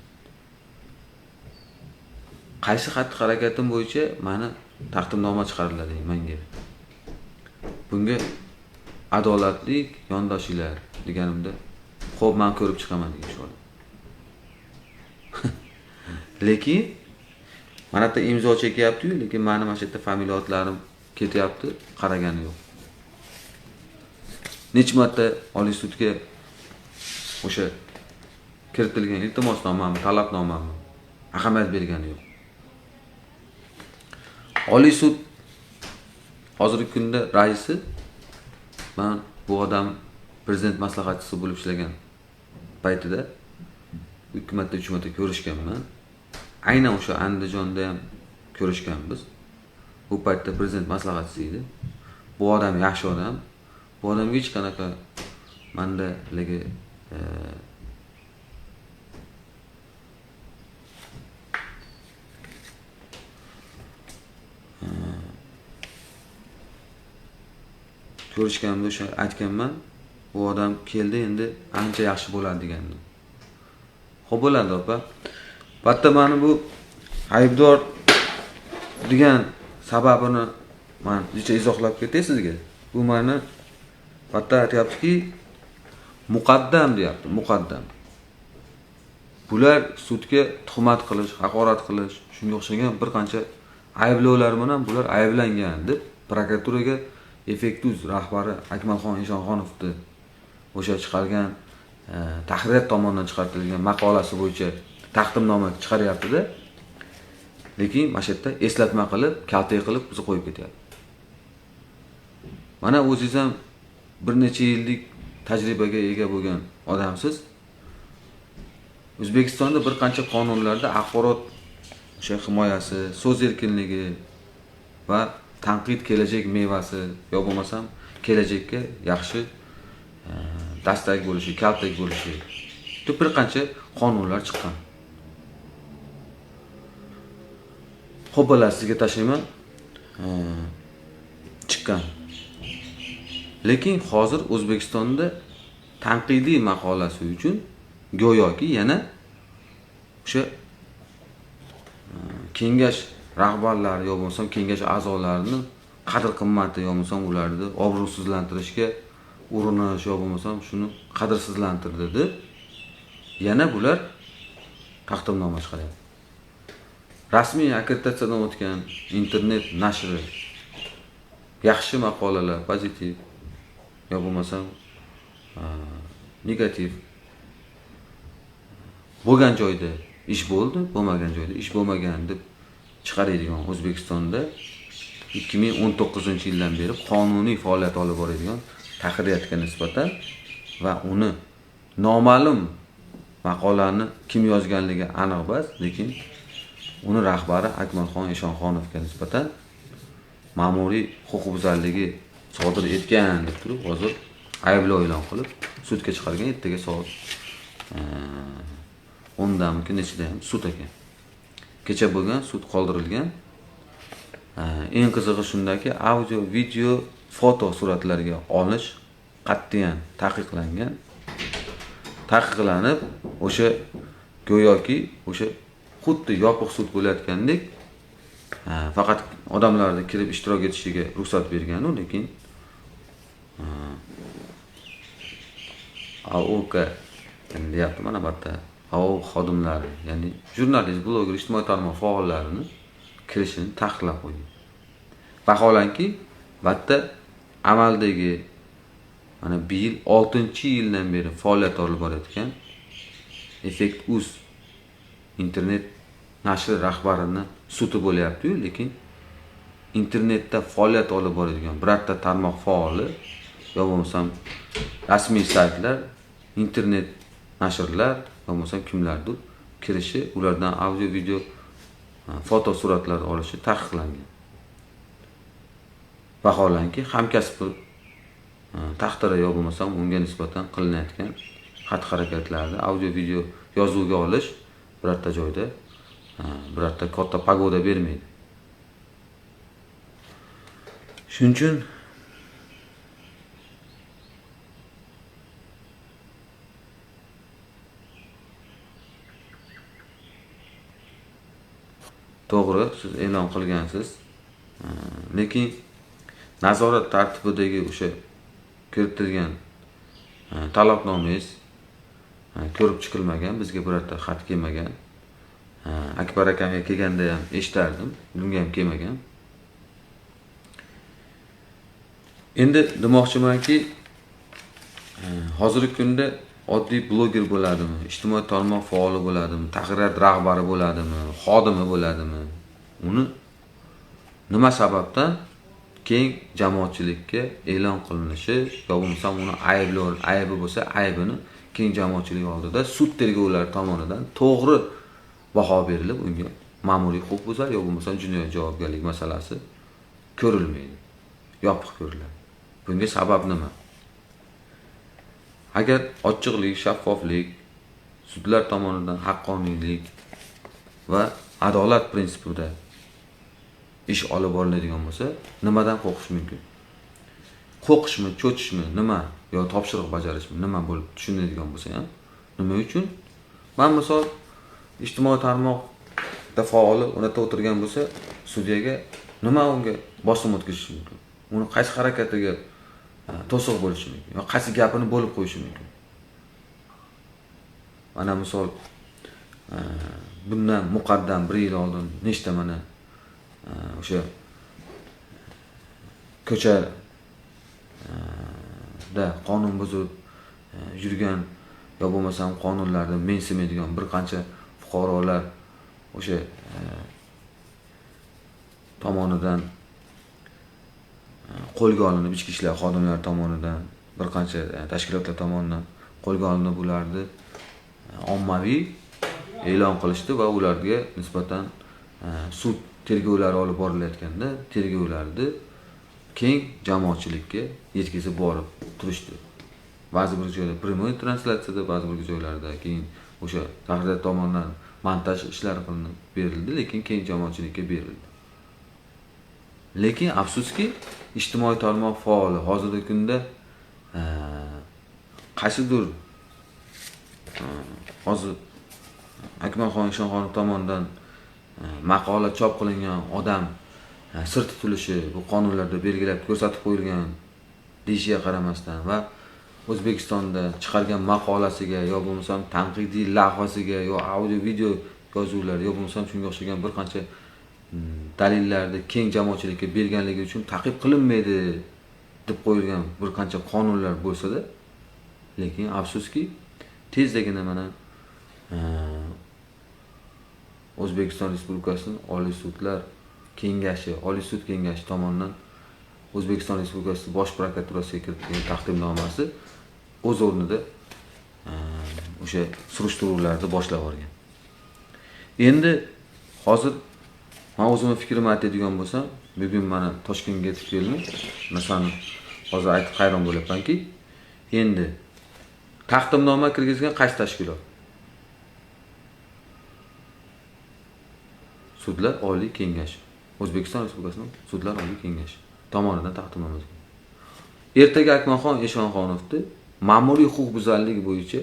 Qaysi xatti-harakatim bo'yicha meni taqdimnoma chiqariladi menga. Bunga adolatli yondoshinglar deganimda, xo'p, men ko'rib chiqaman degan shu odam. Lekin mana bu yerda imzo chekyapti-yu, lekin meni mana shu yerda familiya otlarim ketyapti, qaragani yo'q. Necha marta Oliy sudga o'sha kiritilgan iltimosnomami, talabnomami ahamiyat bergani yo'q. Oliy sud hozirgi kunda raisi, men bu odam prezident maslahatchisi bo'lib ishlagan paytida 2 marta, 3 marta ko'rishganman. Aynan o'sha Andijonda ham ko'rishganmiz. Bu paytda prezident maslahatchisi edi. Bu odam yaxshi odam. Bu odamga hech qanaqa menda haligi ko'rishganimda o'sha aytganman, bu odam keldi, endi ancha yaxshi bo'ladi degandim. Xo'p bo'ladi opa. Bitta meni bu aybdor degan sababini men necha izohlab ketay sizga. Bu meni bitta aytayaptiki, muqaddam deyapti, muqaddam. Bular sudga tuhmat qilish, haqorat qilish, shunga o'xshagan bir qancha ayblovlar bilan bular ayblangan deb prokuraturaga Effekt.uz rahbari Akmalxon Eshonxonovni o'sha chiqargan tahririyat tomonidan chiqartirilgan maqolasi bo'yicha taqdimnoma chiqaryapti-da. Lekin mana shu yerda eslatma qilib, kaltak qilib bizni qo'yib ketyapti. Mana o'zingiz ham bir necha yillik tajribaga ega bo'lgan odamsiz. O'zbekistonda bir qancha qonunlarda axborot o'sha himoyasi, so'z erkinligi va tanqid kelajak mevasi yo bo'lmasam kelajakka yaxshi dastak bo'lishi, kaltak bo'lishi deb bir qancha qonunlar chiqqan. Xo'p, bola, sizga tashlayman. Chiqqan. Lekin hozir O'zbekistonda tanqidiy maqolasi uchun go'yoki yana o'sha kengash rahbarlari yo bo'lmasam kengash a'zolarini qadr-qimmati yo bo'lmasam ularni obro'sizlantirishga urinish yo bo'lmasam shuni qadrsizlantirdi deb yana bular taqdimnoma chiqaryapti. Rasmiy akkreditatsiyadan o'tgan internet nashri yaxshi maqolalar, pozitiv yo bo'lmasam negativ bo'lgan joyda ish bo'ldi, bo'lmagan joyda ish bo'lmagan deb chiqaradigan O'zbekistonda 2019-yildan beri qonuniy faoliyat olib boradigan tahririyatga nisbatan va uni noma'lum maqolani kim yozganligi aniq emas, lekin uni rahbari Akmalxon Eshonxonovga nisbatan ma'muriy huquqbuzarligi sodir etgan deb turib hozir ayblov e'lon qilib sudga chiqargan. Ertaga soat 10dami nechida ham sud ekan. Kecha bo'lgan sud qoldirilgan. Eng qizig'i shundaki, audio, video, foto suratlarga olish qat'iyan taqiqlangan. Taqiqlanib, o'sha go'yoki o'sha xuddi yopiq sud bo'layotgandek, faqat odamlarni kirib ishtirok etishiga ruxsat bergan u, lekin AOK deyapti mana bu yerda AOK xodimlari, ya'ni jurnalist, bloger, ijtimoiy tarmoq faollarini kirishini taqiqlab qo'ygan. Vaholanki, bu yerda amaldagi mana bu yil 6-yildan beri faoliyat olib borayotgan Effekt.uz internet nashri rahbarini sudi bo'lyapti-yu, lekin internetda faoliyat olib boradigan birorta tarmoq faoli yo bo'lmasam rasmiy saytlar, internet nashrlar yo bo'lmasam kimlardir kirishi, ulardan audio, video, foto suratlar olishi taqiqlangan. Vaholanki, hamkasbi taqdiri yo bo'lmasam unga nisbatan qilinayotgan xatti-harakatlarni audio, video yozuvga olish birorta joyda birorta katta pagoda bermaydi. Shuning uchun to'g'ri, siz e'lon qilgansiz, lekin nazorat tartibidagi o'sha kiritilgan talabnomangiz ko'rib chiqilmagan, bizga birorta xat kelmagan. Akbar akamga kelganda ham eshitardim, bunga ham kelmagan. Endi demoqchimanki, hozirgi kunda oddiy bloger bo'ladimi, ijtimoiy tarmoq faoli bo'ladimi, tahririyat rahbari bo'ladimi, xodimi bo'ladimi, uni nima sababdan keng jamoatchilikka e'lon qilinishi yo bo'lmasam uni aybi bo'lsa aybini keng jamoatchilik oldida sud tergovlari tomonidan to'g'ri baho berilib, unga ma'muriy huquqbuzar yo bo'lmasam jinoiy javobgarlik masalasi ko'rilmaydi, yopiq ko'riladi. Bunga sabab nima? Agar ochiqlik, shaffoflik, sudlar tomonidan haqqoniylik va adolat prinsipida ish olib boriladigan bo'lsa, nimadan qo'rqish mumkin? Qo'rqishmi, cho'chishmi, nima yo topshiriq bajarishmi, nima bo'lib tushunadigan bo'lsa ham, nima uchun? Men misol ijtimoiy tarmoqda faoli o'rnatib o'tirgan bo'lsa, sudyaga nima unga bosim o'tkazishi mumkin? Uni qaysi harakatiga to'siq bo'lishi mumkin yo qaysi gapini bo'lib qo'yishi mumkin? Mana misol bundan muqaddam bir yil oldin nechta mana o'sha ko'chada qonun buzib yurgan yo bo'lmasam qonunlarni mensimaydigan bir qancha fuqarolar o'sha tomonidan qo'lga olinib, ichki ishlar xodimlari tomonidan, bir qancha tashkilotlar tomonidan qo'lga olinib, ularni ommaviy e'lon qilishdi va ularga nisbatan sud tergovlari olib borilayotganda tergovlarni keng jamoatchilikka yetkazib borib turishdi. Ba'zi bir joylarda prямой translyatsiyada, ba'zi bir joylarda keyin o'sha tahririyat tomonidan montaj ishlari qilinib berildi, lekin keng jamoatchilikka berildi. Lekin afsuski, ijtimoiy tarmoq faoli hozirgi kunda qaysidir hozir Akmalxon Eshonxonov tomonidan maqola chop qilingan odam sir tutilishi bu qonunlarda belgilab ko'rsatib qo'yilgan deyishiga qaramasdan va O'zbekistonda chiqargan maqolasiga yo bo'lmasam tanqidiy lavhasiga yo audio video yozuvlar yo bo'lmasam shunga o'xshagan bir qancha dalillarni keng jamoatchilikka berganligi uchun ta'qib qilinmaydi deb qo'yilgan bir qancha qonunlar bo'lsa-da, lekin afsuski tezdagina mana O'zbekiston Respublikasining Oliy sudlar kengashi, Oliy sud kengashi tomonidan O'zbekiston Respublikasi Bosh prokuraturasiga kiritilgan taqdimnomasi o'z o'rnida o'sha surishtiruvlarni boshlab yuborgan. Endi hozir men o'zimning fikrimni aytadigan bo'lsam, bugun mana Toshkentga yetib keldim. Masalan, hozir aytib hayron bo'lyapmanki, endi taqdimnoma kirgizgan qaysi tashkilot? Sudlar Oliy Kengashi, O'zbekiston Respublikasining Sudlar Oliy Kengashi tomonidan taqdimnoma. Ertaga Akmalxon Eshonxonovni ma'muriy huquqbuzarlik bo'yicha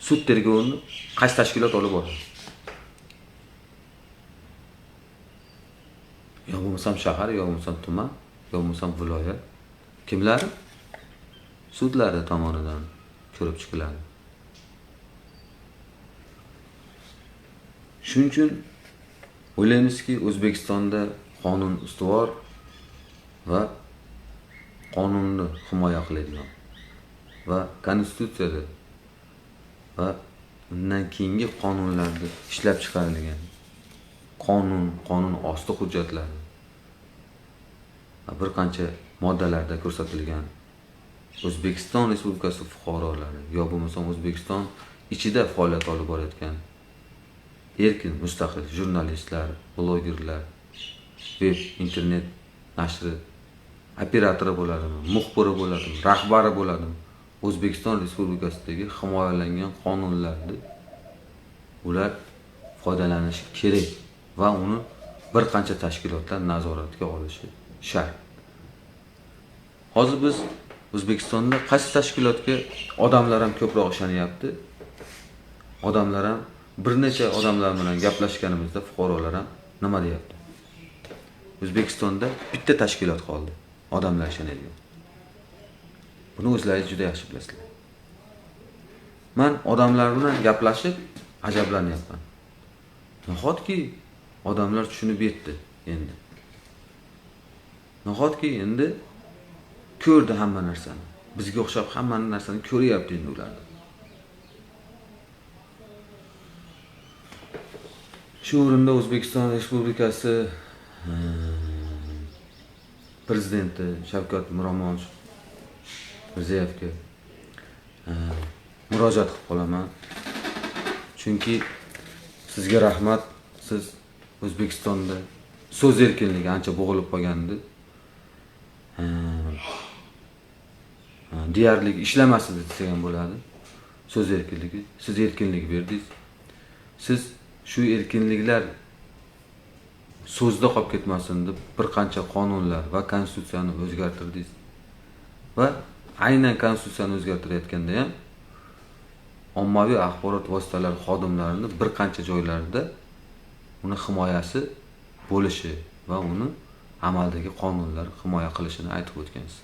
sud tergovini qaysi tashkilot olib boradi? Yo bo'lmasam shahar, yo bo'lmasam tuman, yo bo'lmasam viloyat. Kimlar? Sudlari tomonidan ko'rib chiqiladi. Shuning uchun o'ylaymizki, O'zbekistonda qonun ustuvor va qonunni himoya qiladigan va konstitutsiyada va undan keyingi qonunlarda ishlab chiqarilgan qonun osti hujjatlari va bir qancha moddalarda ko'rsatilgan O'zbekiston Respublikasi fuqarolari yo bo'lmasam O'zbekiston ichida faoliyat olib borayotgan erkin mustaqil jurnalistlar, blogerlar, web, internet nashri operatori bo'ladimi, muxbiri bo'ladimi, rahbari bo'ladimi, O'zbekiston Respublikasidagi himoyalangan qonunlarni ular foydalanishi kerak va uni bir qancha tashkilotlar nazoratga olishi shart. Hozir biz O'zbekistonda qaysi tashkilotga odamlar ham ko'proq ishonyapti? Odamlar ham bir necha odamlar bilan gaplashganimizda fuqarolar ham nima deyapti? O'zbekistonda bitta tashkilot qoldi, odamlar ishonadigan. Buni o'zlaringiz juda yaxshi bilasizlar. Men odamlar bilan gaplashib, ajablanyapman. Nahotki odamlar tushunib yetdi endi. Nahotki endi ko'rdi hamma narsani. Bizga o'xshab hamma narsani ko'ryapti endi ular. Shu o'rinda O'zbekiston Respublikasi prezidenti Shavkat Miromonovich Mirziyoyevga murojaat qilib qolaman. Chunki sizga rahmat, siz O'zbekistonda so'z erkinligi ancha bo'g'ilib qolgandi. Deyarli ishlamas edi desak ham bo'ladi. So'z erkinligi, siz erkinlik berdingiz. Siz shu erkinliklar so'zda qolib ketmasin deb bir qancha qonunlar va konstitutsiyani o'zgartirdingiz. Va aynan konstitutsiyani o'zgartirayotganda ham ommaviy axborot vositalari xodimlarini bir qancha joylarda uni himoyasi bo'lishi va uni amaldagi qonunlar himoya qilishini aytib o'tgansiz.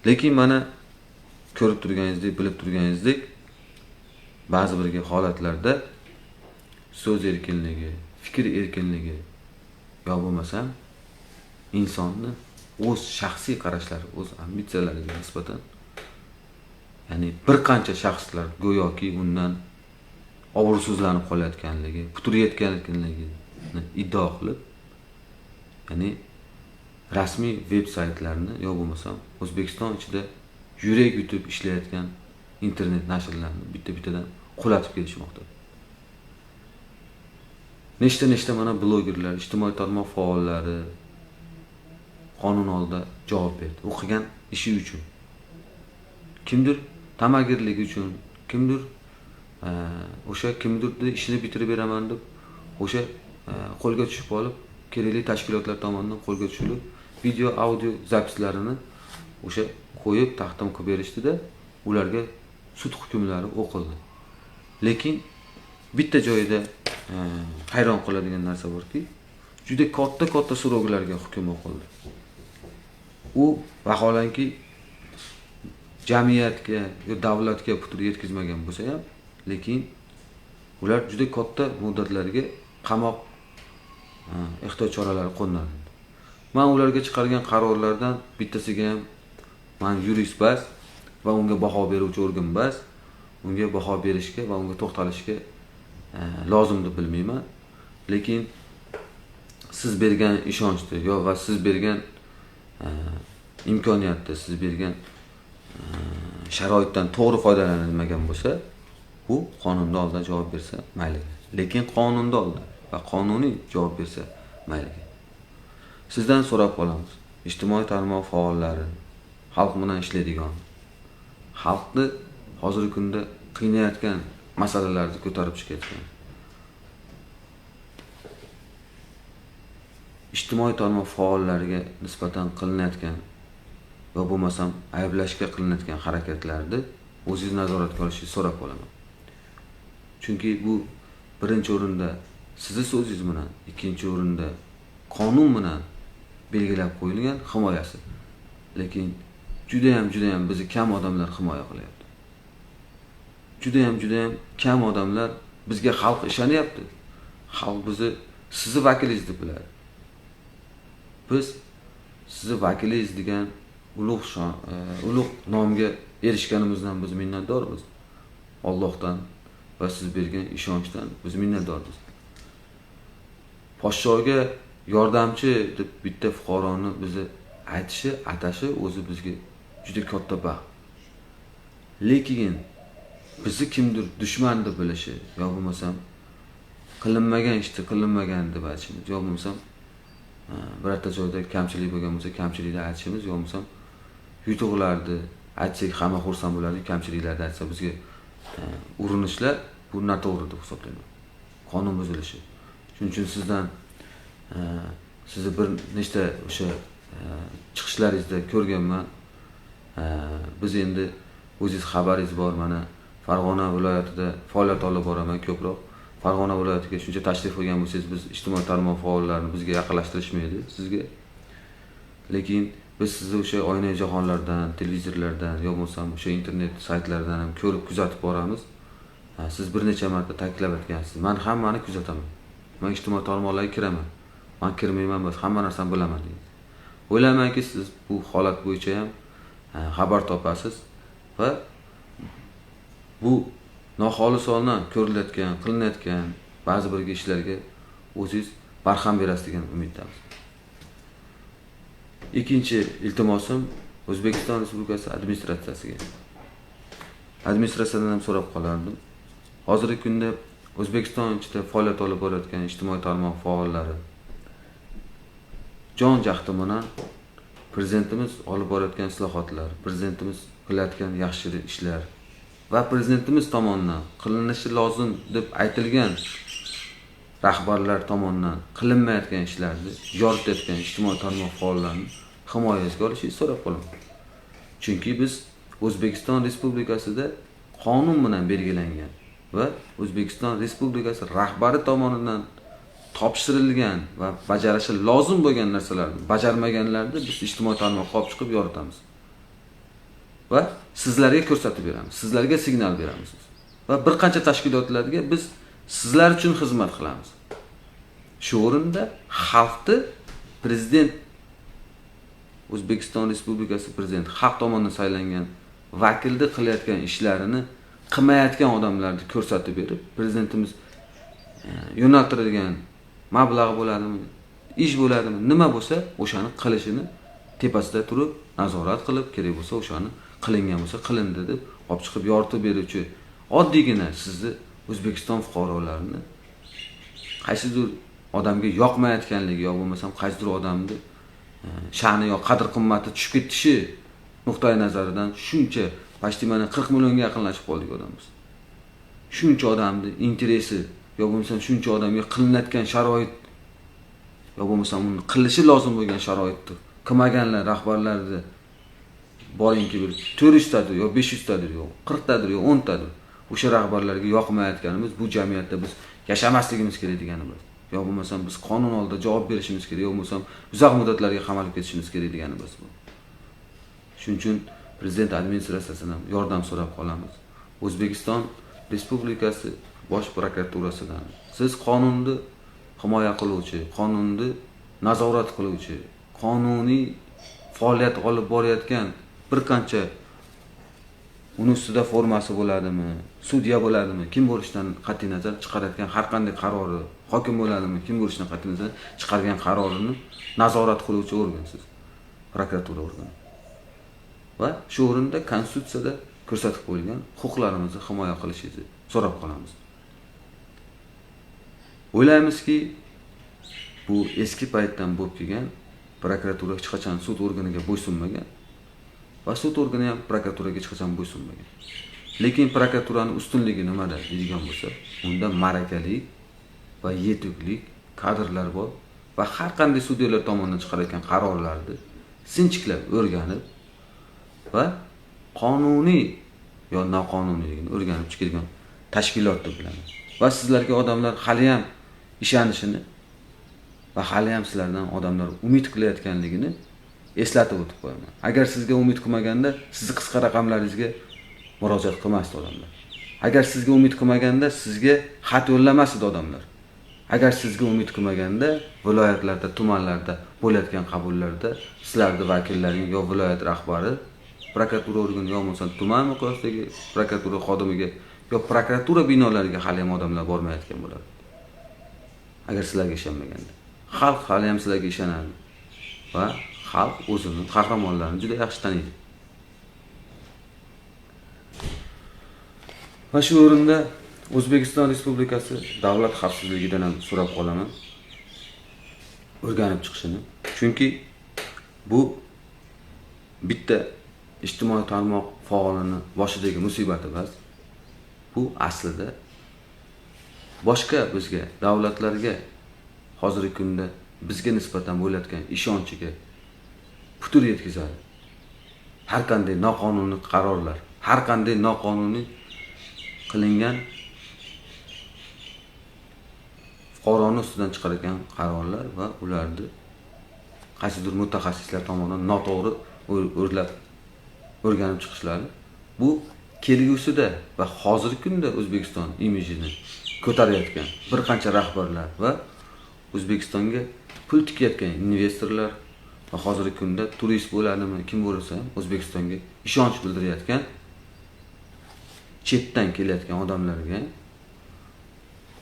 Lekin mana ko'rib turganingizdek, bilib turganingizdek, ba'zi bir holatlarda so'z erkinligi, fikr erkinligi yo bo'lmasam insonni o'z shaxsiy qarashlari, o'z ambitsiyalariga nisbatan, ya'ni bir qancha shaxslar go'yoki undan obro'sizlanib qolayotganligi, puturayotganligini iddao qilib, ya'ni rasmiy veb saytlarni yo bo'lmasam O'zbekiston ichida yurak yutib ishlayotgan internet nashrlarini bitta-bittadan qulatib kelishmoqda. Nechta-nechta mana blogerlar, ijtimoiy tarmoq faollari qonun oldida javob berdi. U qilgan ishi uchun. Kimdir tamagirligi uchun, kimdir o'sha kimdirni ishini bitirib beraman deb o'sha qo'lga tushib olib, kerakli tashkilotlar tomonidan qo'lga tushirib, video, audio zapislarini o'sha qo'yib taqdim qilib berishdida, ularga sud hukmlari o'qildi. Lekin bitta joyida hayron qoladigan narsa borki, juda katta-katta so'rovlarga hukm o'qildi. U vaholanki jamiyatga yo davlatga putur yetkazmagan bo'lsa ham, lekin ular juda katta muddatlarga qamoq ehtiyot choralari qo'llanildi. Men ularga chiqargan qarorlardan bittasiga ham men yurist bas va unga baho beruvchi organ bas, unga baho berishga va unga to'xtalishga lozim deb bilmayman. Lekin siz bergan ishonchni yo va siz bergan imkoniyatni, siz bergan sharoitdan to'g'ri foydalanilmagan bo'lsa, u qonunda oldida javob bersa mayli. Lekin qonunda oldida va qonuniy javob bersa mayli. Sizdan so'rab qolamiz. Ijtimoiy tarmoq faollari, xalq bilan ishlaydigan, xalqni hozirgi kunda qiynayotgan masalalarni ko'tarib chiqayotgan ijtimoiy tarmoq faollariga nisbatan qilinayotgan va bo'lmasam ayblashga qilinayotgan harakatlarni o'zingiz nazoratga olishingizni so'rab qolaman. Chunki bu birinchi o'rinda sizni so'zingiz bilan, ikkinchi o'rinda qonun bilan belgilab qo'yilgan himoyasi. Lekin juda ham bizni kam odamlar himoya qilyapti. Juda ham kam odamlar bizga, xalq ishonyapti. Xalq bizni sizni vakilingiz deb biladi. Biz sizni vakilingiz degan ulug' nomga erishganimizdan biz minnatdormiz. Allohdan va siz bergan ishonchdan biz minnatdormiz. Podshoga yordamchi deb bitta fuqaroni bizni aytishi, atashi o'zi bizga juda katta baxt. Lekin bizni kimdir dushman deb bilishi, yo bo'lmasam qilinmagan ishni qilinmagan deb aytishimiz, yo bo'lmasam birorta joyda kamchilik bo'lgan bo'lsa kamchilikni aytishimiz, yo bo'lmasam yutuqlarni aytsak hamma xursand bo'ladi, kamchiliklarni aytsa bizga urinishlar, bu noto'g'ri deb hisoblayman. Qonun buzilishi. Shuning uchun sizdan sizni bir nechta o'sha chiqishlaringizda ko'rganman. Biz endi o'zingiz xabaringiz bor, mana Farg'ona viloyatida faoliyat olib boraman ko'proq. Farg'ona viloyatiga shuncha tashrif qo'ygan bo'lsangiz, biz ijtimoiy tarmoq faollarini bizga yaqinlashtirishmaydi sizga. Lekin biz sizni o'sha oyna jahonlardan, televizorlardan yo bo'lmasam o'sha internet saytlaridan ham ko'rib kuzatib boramiz. Siz bir necha marta ta'kidlab aytgansiz. Men hammani kuzataman. Men ijtimoiy tarmoqlarga kiraman. Men kirmayman, bas hamma narsani bilaman degan. O'ylaymanki, siz bu holat bo'yicha ham xabar topasiz va bu noxolisona ko'rilayotgan, qilinayotgan ba'zi bir ishlarga o'zingiz barham berasiz degan umiddamiz. Ikkinchi iltimosim O'zbekiston Respublikasi administratsiyasiga. Administratsiyadan ham so'rab qolardim. Hozirgi kunda O'zbekiston ichida faoliyat olib borayotgan ijtimoiy tarmoq faollari jon jahdi bilan prezidentimiz olib borayotgan islohotlar, prezidentimiz qilayotgan yaxshi ishlar va prezidentimiz tomonidan qilinishi lozim deb aytilgan rahbarlar tomonidan qilinmayotgan ishlarni yoritayotgan ijtimoiy tarmoq faollarini himoyasiga olishni so'rab qolaman. Chunki biz O'zbekiston Respublikasida qonun bilan belgilangan va O'zbekiston Respublikasi rahbari tomonidan topshirilgan va bajarishi lozim bo'lgan narsalarni bajarmaganlarni biz ijtimoiy tarmoqqa olib chiqib yoritamiz. Va sizlarga ko'rsatib beramiz, sizlarga signal beramiz. Va bir qancha tashkilotlarga biz sizlar uchun xizmat qilamiz. Shu o'rinda xalqni prezident, O'zbekiston Respublikasi prezidenti xalq tomonidan saylangan vakilni qilayotgan ishlarini qilmayotgan odamlarni ko'rsatib berib, prezidentimiz yo'naltirilgan mablag' bo'ladimi, ish bo'ladimi, nima bo'lsa o'shani qilishini tepasida turib nazorat qilib, kerak bo'lsa o'shani qilingan bo'lsa qilindi deb olib chiqib yoritib beruvchi oddiygina sizni O'zbekiston fuqarolarini qaysidir odamga yoqmayotganligi yo bo'lmasam qaysidir odamni sha'ni yo qadr-qimmati tushib ketishi nuqtai nazaridan shuncha почти mana 40 millionga yaqinlashib qoldik odammiz. Shuncha odamni interesi yo bo'lmasam shuncha odamga qilinayotgan sharoit yo bo'lmasam uni qilishi lozim bo'lgan sharoitni qilmaganlar rahbarlarni boringki bir 400 tadir yo 500 tadir yo 40 tadir yo 10 tadir o'sha rahbarlarga yoqmayotganimiz bu jamiyatda biz yashamasligimiz kerak deganimiz. Yo bo'lmasam biz qonun oldida javob berishimiz kerak, yo bo'lmasam uzoq muddatlarga qamalib ketishimiz kerak deganimiz bu. Shuning uchun prezident administratsiyasidan yordam so'rab qolamiz. O'zbekiston Respublikasi Bosh prokuraturasidan siz qonunni himoya qiluvchi, qonunni nazorat qiluvchi, qonuniy faoliyat olib borayotgan bir qancha uni ustida formasi bo'ladimi, sudya bo'ladimi, kim bo'lishidan qat'iy nazar chiqarayotgan har qanday qarori, hokim bo'ladimi, kim bo'lishidan qat'iy nazar chiqargan qarorini nazorat qiluvchi organsiz, prokuratura organi. Va shu o'rinda konstitutsiyada ko'rsatib qo'yilgan huquqlarimizni himoya qilishingizni so'rab qolamiz. O'ylaymizki, bu eski paytdan bo'lib kelgan prokuratura hech qachon sud organiga bo'ysunmagan va sud organi ham prokuraturaga hech qachon bo'ysunmagan. Lekin prokuraturaning ustunligi nimada deydigan bo'lsa, unda marakali va yetuklik kadrlar bor va har qanday sudyalar tomonidan chiqarayotgan qarorlarni sinchiklab o'rganib va qonuniy yo noqonuniyligini o'rganib chiqadigan tashkilot deb bilaman. Va sizlarga odamlar hali ham ishonishini va hali ham sizlardan odamlar umid qilayotganligini eslatib o'tib qo'yaman. Agar sizga umid qilmaganda, sizni qisqa raqamlaringizga murojaat qilmasdi odamlar. Agar sizga umid qilmaganda, sizga xat yo'llamas edi odamlar. Agar sizga umid qilmaganda, viloyatlarda, tumanlarda bo'layotgan qabullarda sizlarning vakillaring yo viloyat rahbari, prokuratura organi yo bo'lmasa tuman miqyosidagi prokuratura xodimiga yo prokuratura binolariga hali ham odamlar bormayotgan bo'ladi. Agar sizlarga ishonmaganda, xalq hali ham sizlarga ishonadi va xalq o'zini qahramonlarini juda yaxshi taniydi. Va shu o'rinda O'zbekiston Respublikasi davlat xavfsizligidan ham so'rab qolaman o'rganib chiqishini. Chunki bu bitta ijtimoiy tarmoq faolini boshidagi musibat emas. Bu aslida boshqa bizga, davlatlarga hozirgi kunda bizga nisbatan bo'layotgan ishonchiga putur yetkazadi. Har qanday noqonuniy qarorlar, har qanday noqonuniy qilingan fuqaroni ustidan chiqargan qarorlar va ularni qaysidir mutaxassislar tomonidan noto'g'ri o'rganib chiqishlari bu kelgusida va hozirgi kunda O'zbekiston imijini ko'tarayotgan bir qancha rahbarlar va O'zbekistonga pul tikayotgan investorlar va hozirgi kunda turist bo'ladimi, kim bo'lsa ham O'zbekistonga ishonch bildirayotgan chetdan kelayotgan odamlarga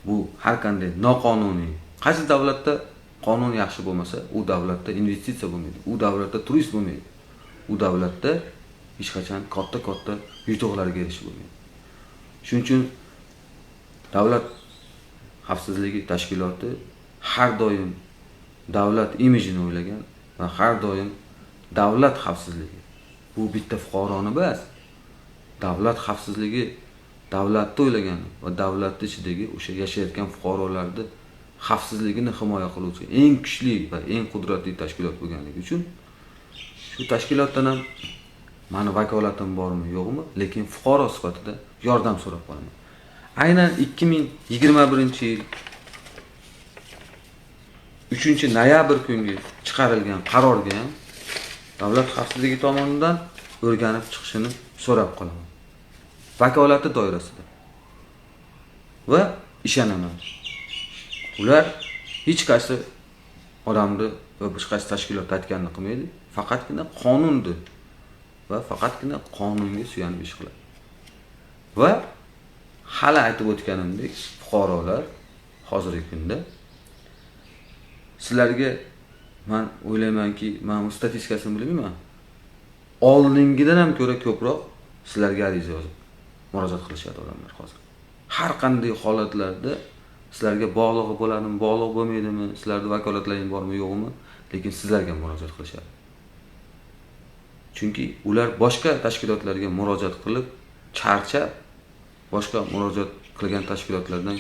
bu har qanday noqonuniy, qaysi davlatda qonun yaxshi bo'lmasa, u davlatda investitsiya bo'lmaydi, u davlatda turist bo'lmaydi, u davlatda hech qachon katta-katta yutuqlarga erishib bo'lmaydi. Shuning uchun davlat xavfsizligi tashkiloti har doim davlat imijini o'ylagan va har doim davlat xavfsizligi bu bitta fuqaroni emas, davlat xavfsizligi davlatni o'ylagan va davlatning ichidagi o'sha yashayotgan fuqarolarni xavfsizligini himoya qiluvchi eng kuchli va eng qudratli tashkilot bo'lganligi uchun shu tashkilotdan ham mani vakolatim bormi yo'qmi, lekin fuqaro sifatida yordam so'rab qolaman. Aynan 2021-yil 3-noyabr kungi chiqarilgan qarorga ham davlat xavfsizligi tomonidan o'rganib chiqishini so'rab qolaman. Vakolati doirasida. Va ishonaman. Ular hech qaysi odamni va hech qaysi tashkilot aytganini qilmaydi, faqatgina qonunni va faqatgina qonunga suyanib ish qiladi. Va hali aytib o'tganimdek, fuqarolar hozirgi kunda sizlarga men o'ylaymanki, men bu statistikasini bilmayman. Oldingidan ham ko'ra ko'proq sizlarga ariza yozib murojaat qilishadi odamlar hozir. Har qanday holatlarda sizlarga bog'liq bo'ladimi, bog'liq bo'lmaydimi, sizlarning vakolatlaring bormi, yo'qmi, lekin sizlarga murojaat qilishadi. Chunki ular boshqa tashkilotlarga murojaat qilib, charchab, boshqa murojaat qilgan tashkilotlardan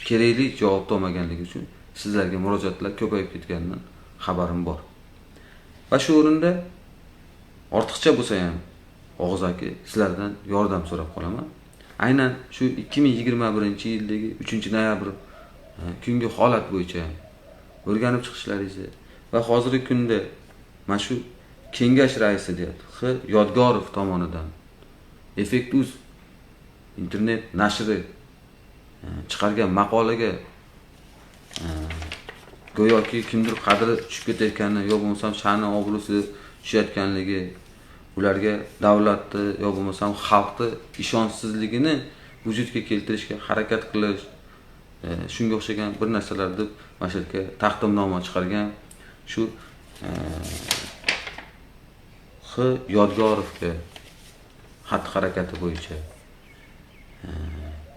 kerakli javob topmaganligi uchun sizlarga murojaatlar ko'payib ketganidan xabarim bor. Va shu o'rinda ortiqcha bo'lsa ham og'zaki sizlardan yordam so'rab qolaman. Aynan shu 2021-yildagi 3-noyabr kungi holat bo'yicha o'rganib chiqishlaringizni va hozirgi kunda mana shu kengash raisi deyapti, X. Yodgorov tomonidan Effekt.uz internet nashri chiqargan maqolaga go'yoki kimdir qadri tushib ketayotgani yo bo'lmasam sha'ni obro'si tushayotganligi, ularga davlatni yo bo'lmasam xalqni ishonchsizligini vujudga keltirishga harakat qilish, shunga o'xshagan bir narsalar deb mana shu yerga taqdimnoma chiqargan shu X. Yodgorovga xatti harakati bo'yicha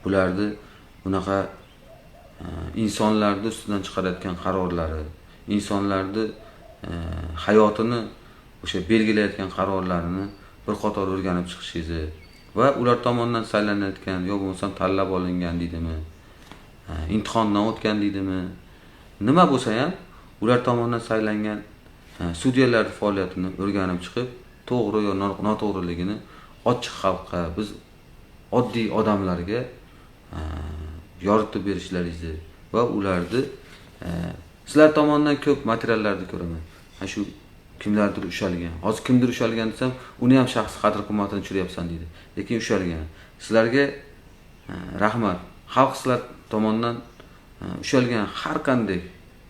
bularni bunaqa insonlarni ustidan chiqarayotgan qarorlari, insonlarni hayotini o'sha belgilayotgan qarorlarini bir qator o'rganib chiqishingizni va ular tomonidan saylanayotgan yo bo'lmasam tanlab olingan deydimi, imtihondan o'tgan deydimi, nima bo'lsa ham ular tomonidan saylangan sudyalar faoliyatini o'rganib chiqib, to'g'ri yo noto'g'riligini ochiq xalqqa, biz oddiy odamlarga yoritib berishlaringizni va ularni sizlar tomonidan ko'p materiallarni ko'raman. Mana shu kimlardir ushalgan. Hozir kimdir ushalgan desam, uni ham shaxsiy qadr-qimmatini tushiryapsan deydi. Lekin ushalgan. Sizlarga rahmat. Xalq sizlar tomonidan ushalgan har qanday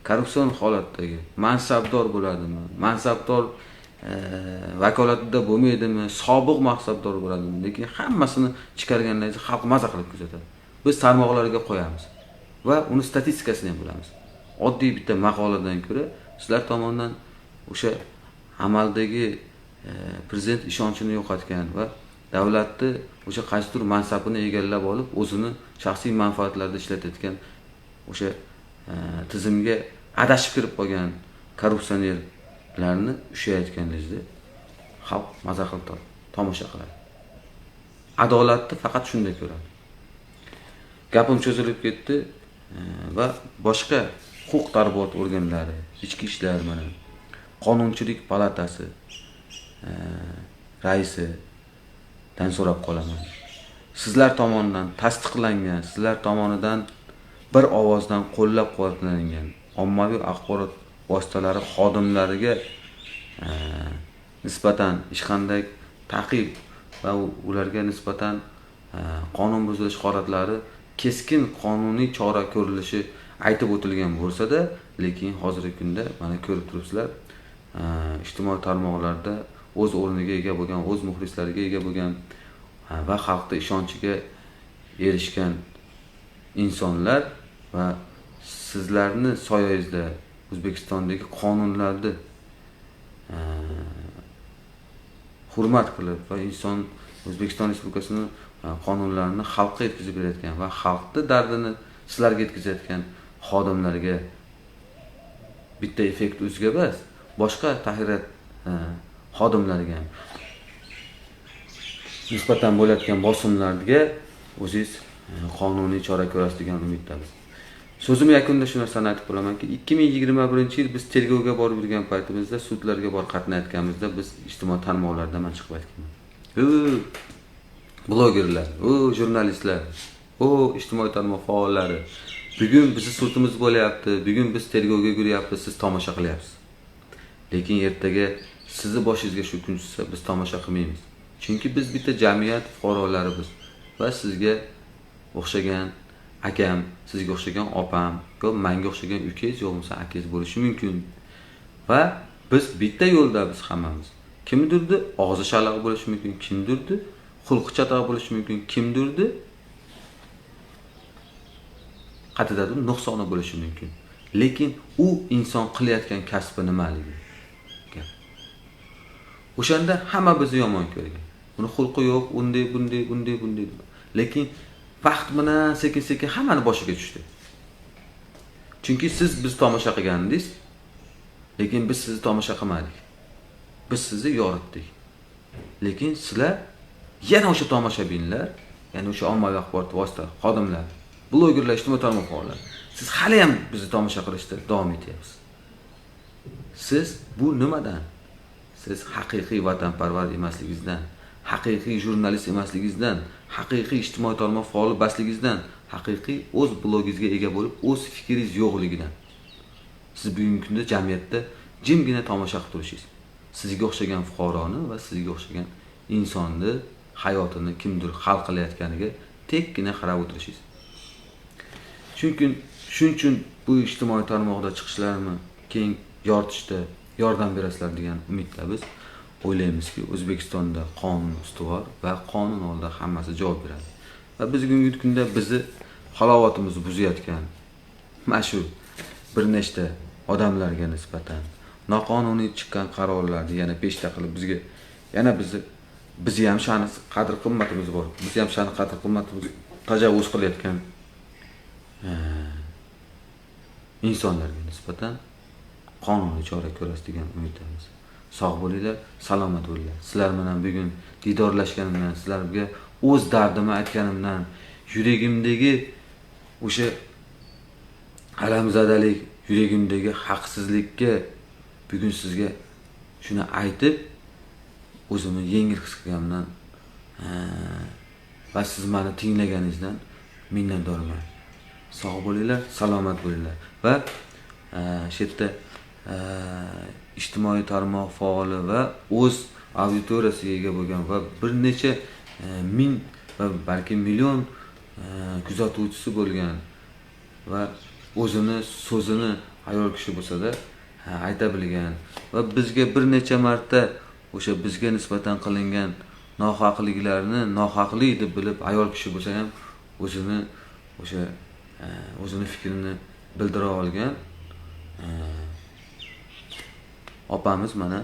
korrupsion holatdagi mansabdor bo'ladimi, mansabdor vakolatida bo'lmaydimi, sobiq mansabdor bo'ladimi, lekin hammasini chiqargandan keyin xalq maza qilib kuzatadi. Biz tarmoqlarga qo'yamiz va uni statistikasini ham bilamiz. Oddiy bitta maqoladan ko'ra sizlar tomonidan o'sha amaldagi prezident ishonchini yo'qotgan va davlatni o'sha qaysidir mansabini egallab olib, o'zini shaxsiy manfaatlarida ishlatayotgan o'sha tizimga adashib kirib qolgan korrupsionerlarni ushlayotganingizda xalq maza qilib tomosha qiladi. Adolatni faqat shunda ko'radi. Gapim cho'zilib ketdi va boshqa huquq tartibot organlari, ichki ishlar mana qonunchilik palatasi raisidan so'rab qolaman. Sizlar tomonidan tasdiqlangan, sizlar tomonidan bir ovozdan qo'llab-quvvatlangan ommaviy axborot vositalari xodimlariga nisbatan hech qanday ta'qib va ularga nisbatan qonun buzilish holatlari keskin qonuniy chora ko'rilishi aytib o'tilgan bo'lsa-da, lekin hozirgi kunda mana ko'rib turibsizlar, ijtimoiy tarmoqlarda o'z o'rniga ega bo'lgan, o'z muxlislariga ega bo'lgan va xalqning ishonchiga erishgan insonlar va sizlarni soyangizda O'zbekistondagi qonunlarni hurmat qilib va inson O'zbekiston Respublikasining qonunlarini xalqqa yetkazib berayotgan va xalqning dardini sizlarga yetkazayotgan xodimlarga bitta effekt o'ziga emas, boshqa tahririyat xodimlariga ham nisbatan bo'layotgan bosimlarga o'zingiz qonuniy chora ko'rasiz degan umiddamiz. So'zim yakunida shu narsani aytib qo'yamanki, 2021-yil biz tergovga borib yurgan paytimizda, sudlarga borib qatnayotganimizda biz ijtimoiy tarmoqlarda man chiqib aytganman. Blogerlar, jurnalistlar, ijtimoiy tarmoq faollari, bugun bizni sudimiz bo'lyapti, bugun biz tergovga yuryapmiz, siz tomosha qilyapsiz. Lekin ertaga sizni boshingizga shu kun tushsa, biz tomosha qilmaymiz. Chunki biz bitta jamiyat fuqarolarimiz va sizga o'xshagan akam, sizga o'xshagan opam, yo menga o'xshagan ukangiz, yo bo'lmasa akangiz bo'lishi mumkin. Va biz bitta yo'ldamiz hammamiz. Kimdirdi og'zi shalaq bo'lishi mumkin, kimdirdi xulqi chatoq bo'lishi mumkin, kimdirdi qatidadir nuqsoni bo'lishi mumkin. Lekin u inson qilayotgan kasbi nimaligi? O'shanda hamma bizni yomon ko'rgan. Uni xulqi yo'q, unday, bunday, bunday, bunday. Lekin vaqt bilan sekin-sekin hammani boshiga tushdi. Chunki siz biz tomosha qilgandingiz, lekin biz sizni tomosha qilmadik. Biz sizni yoritdik. Lekin sizlar yana o'sha tomoshabinlar, ya'ni o'sha ommaviy axborot vosita xodimlar, blogerlar, ijtimoiy tarmoq faollari, siz hali ham bizni tomosha qilishda davom etyapsiz. Siz bu nimadan? Siz haqiqiy vatanparvar emasligingizdan, haqiqiy jurnalist emasligingizdan, haqiqiy ijtimoiy tarmoq faoli emasligingizdan, haqiqiy o'z blogingizga ega bo'lib, o'z fikringiz yo'qligidan. Siz bugungi kunda jamiyatda jimgina tomosha qilib turishingiz. Sizga o'xshagan fuqaroni va sizga o'xshagan insonni hayotini kimdir hal qilayotganiga tekkina qarab o'tirishingiz. Chunki shuning uchun bu ijtimoiy tarmoqda chiqishlarimni keng yoritishda yordam berasizlar degan umidda biz o'ylaymizki, O'zbekistonda qonun ustuvor va qonun oldida hammasi javob beradi. Va biz bugungi kunda bizni halovatimizni buzayotgan mana shu bir nechta odamlarga nisbatan noqonuniy chiqqan qarorlarni yana peshta qilib bizga yana bizni ham sha'ni qadr qimmatimiz bor. Biz ham sha'ni qadr qimmatimiz tajovuz qilayotgan insonlarga nisbatan qonuniy chora ko'rasiz degan umiddamiz. Sog' bo'linglar, salomat bo'linglar. Sizlar bilan bugun diydorlashganimdan, sizlarga o'z dardimni aytganimdan, yuragimdagi o'sha alamzadalik, yuragimdagi haqsizlikka bugun sizga shuni aytib o'zimni yengil his qilganimdan va siz meni tinglaganingizdan minnatdorman. Sog' bo'linglar, salomat bo'linglar. Va shu yerda ijtimoiy tarmoq faoli va o'z auditoriyasiga ega bo'lgan va bir necha ming va balki million kuzatuvchisi bo'lgan va o'zini so'zini ayol kishi bo'lsa-da ayta bilgan va bizga bir necha marta o'sha bizga nisbatan qilingan nohaqliklarni nohaqlik deb bilib ayol kishi bo'lsa ham o'zini o'sha o'zini fikrini bildira olgan opamiz mana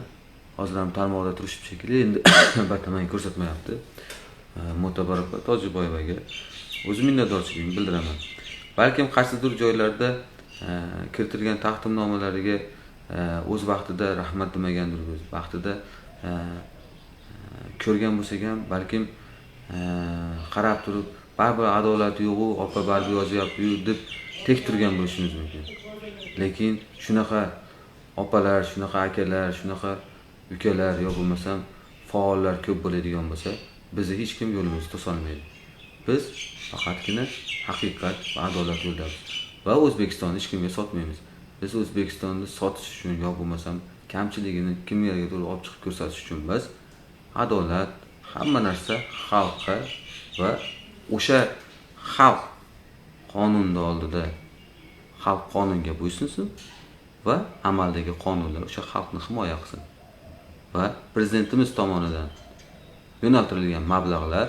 hozir ham tarmoqda turishib shekilli, endi albatta menga ko'rsatmayapti. Mo'tabar opa Tojiboyevaga o'z minnatdorchiligimni bildiraman. Balkim qaysidir joylarda kiritilgan taqdimnomalariga o'z vaqtida rahmat demagandir, o'z vaqtida ko'rgan bo'lsak ham balkim qarab turib baribir adolat yo'q-u, opa baribir yozyapti-yu deb tek turgan bo'lishimiz mumkin. Lekin shunaqa opalar, shunaqa akalar, shunaqa ukalar yo bo'lmasam faollar ko'p bo'ladigan bo'lsa, bizni hech kim yo'limizni to'solmaydi. Biz faqatgina haqiqat va adolat yo'lidamiz va O'zbekistonni hech kimga sotmaymiz. Biz O'zbekistonni sotish uchun yo bo'lmasam kamchiligini kimlargadir olib chiqib ko'rsatish uchun emas, adolat, Hamma narsa xalqqa va o'sha xalq qonunni oldida xalq qonunga bo'ysunsin va amaldagi qonunlar o'sha xalqni himoya qilsin. Va prezidentimiz tomonidan yo'naltirilgan mablag'lar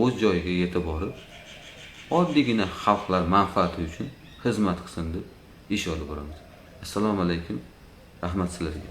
o'z joyiga yetib borib, oddiygina xalqlar manfaati uchun xizmat qilsin deb ish olib boramiz. Assalomu alaykum. Rahmat sizlarga.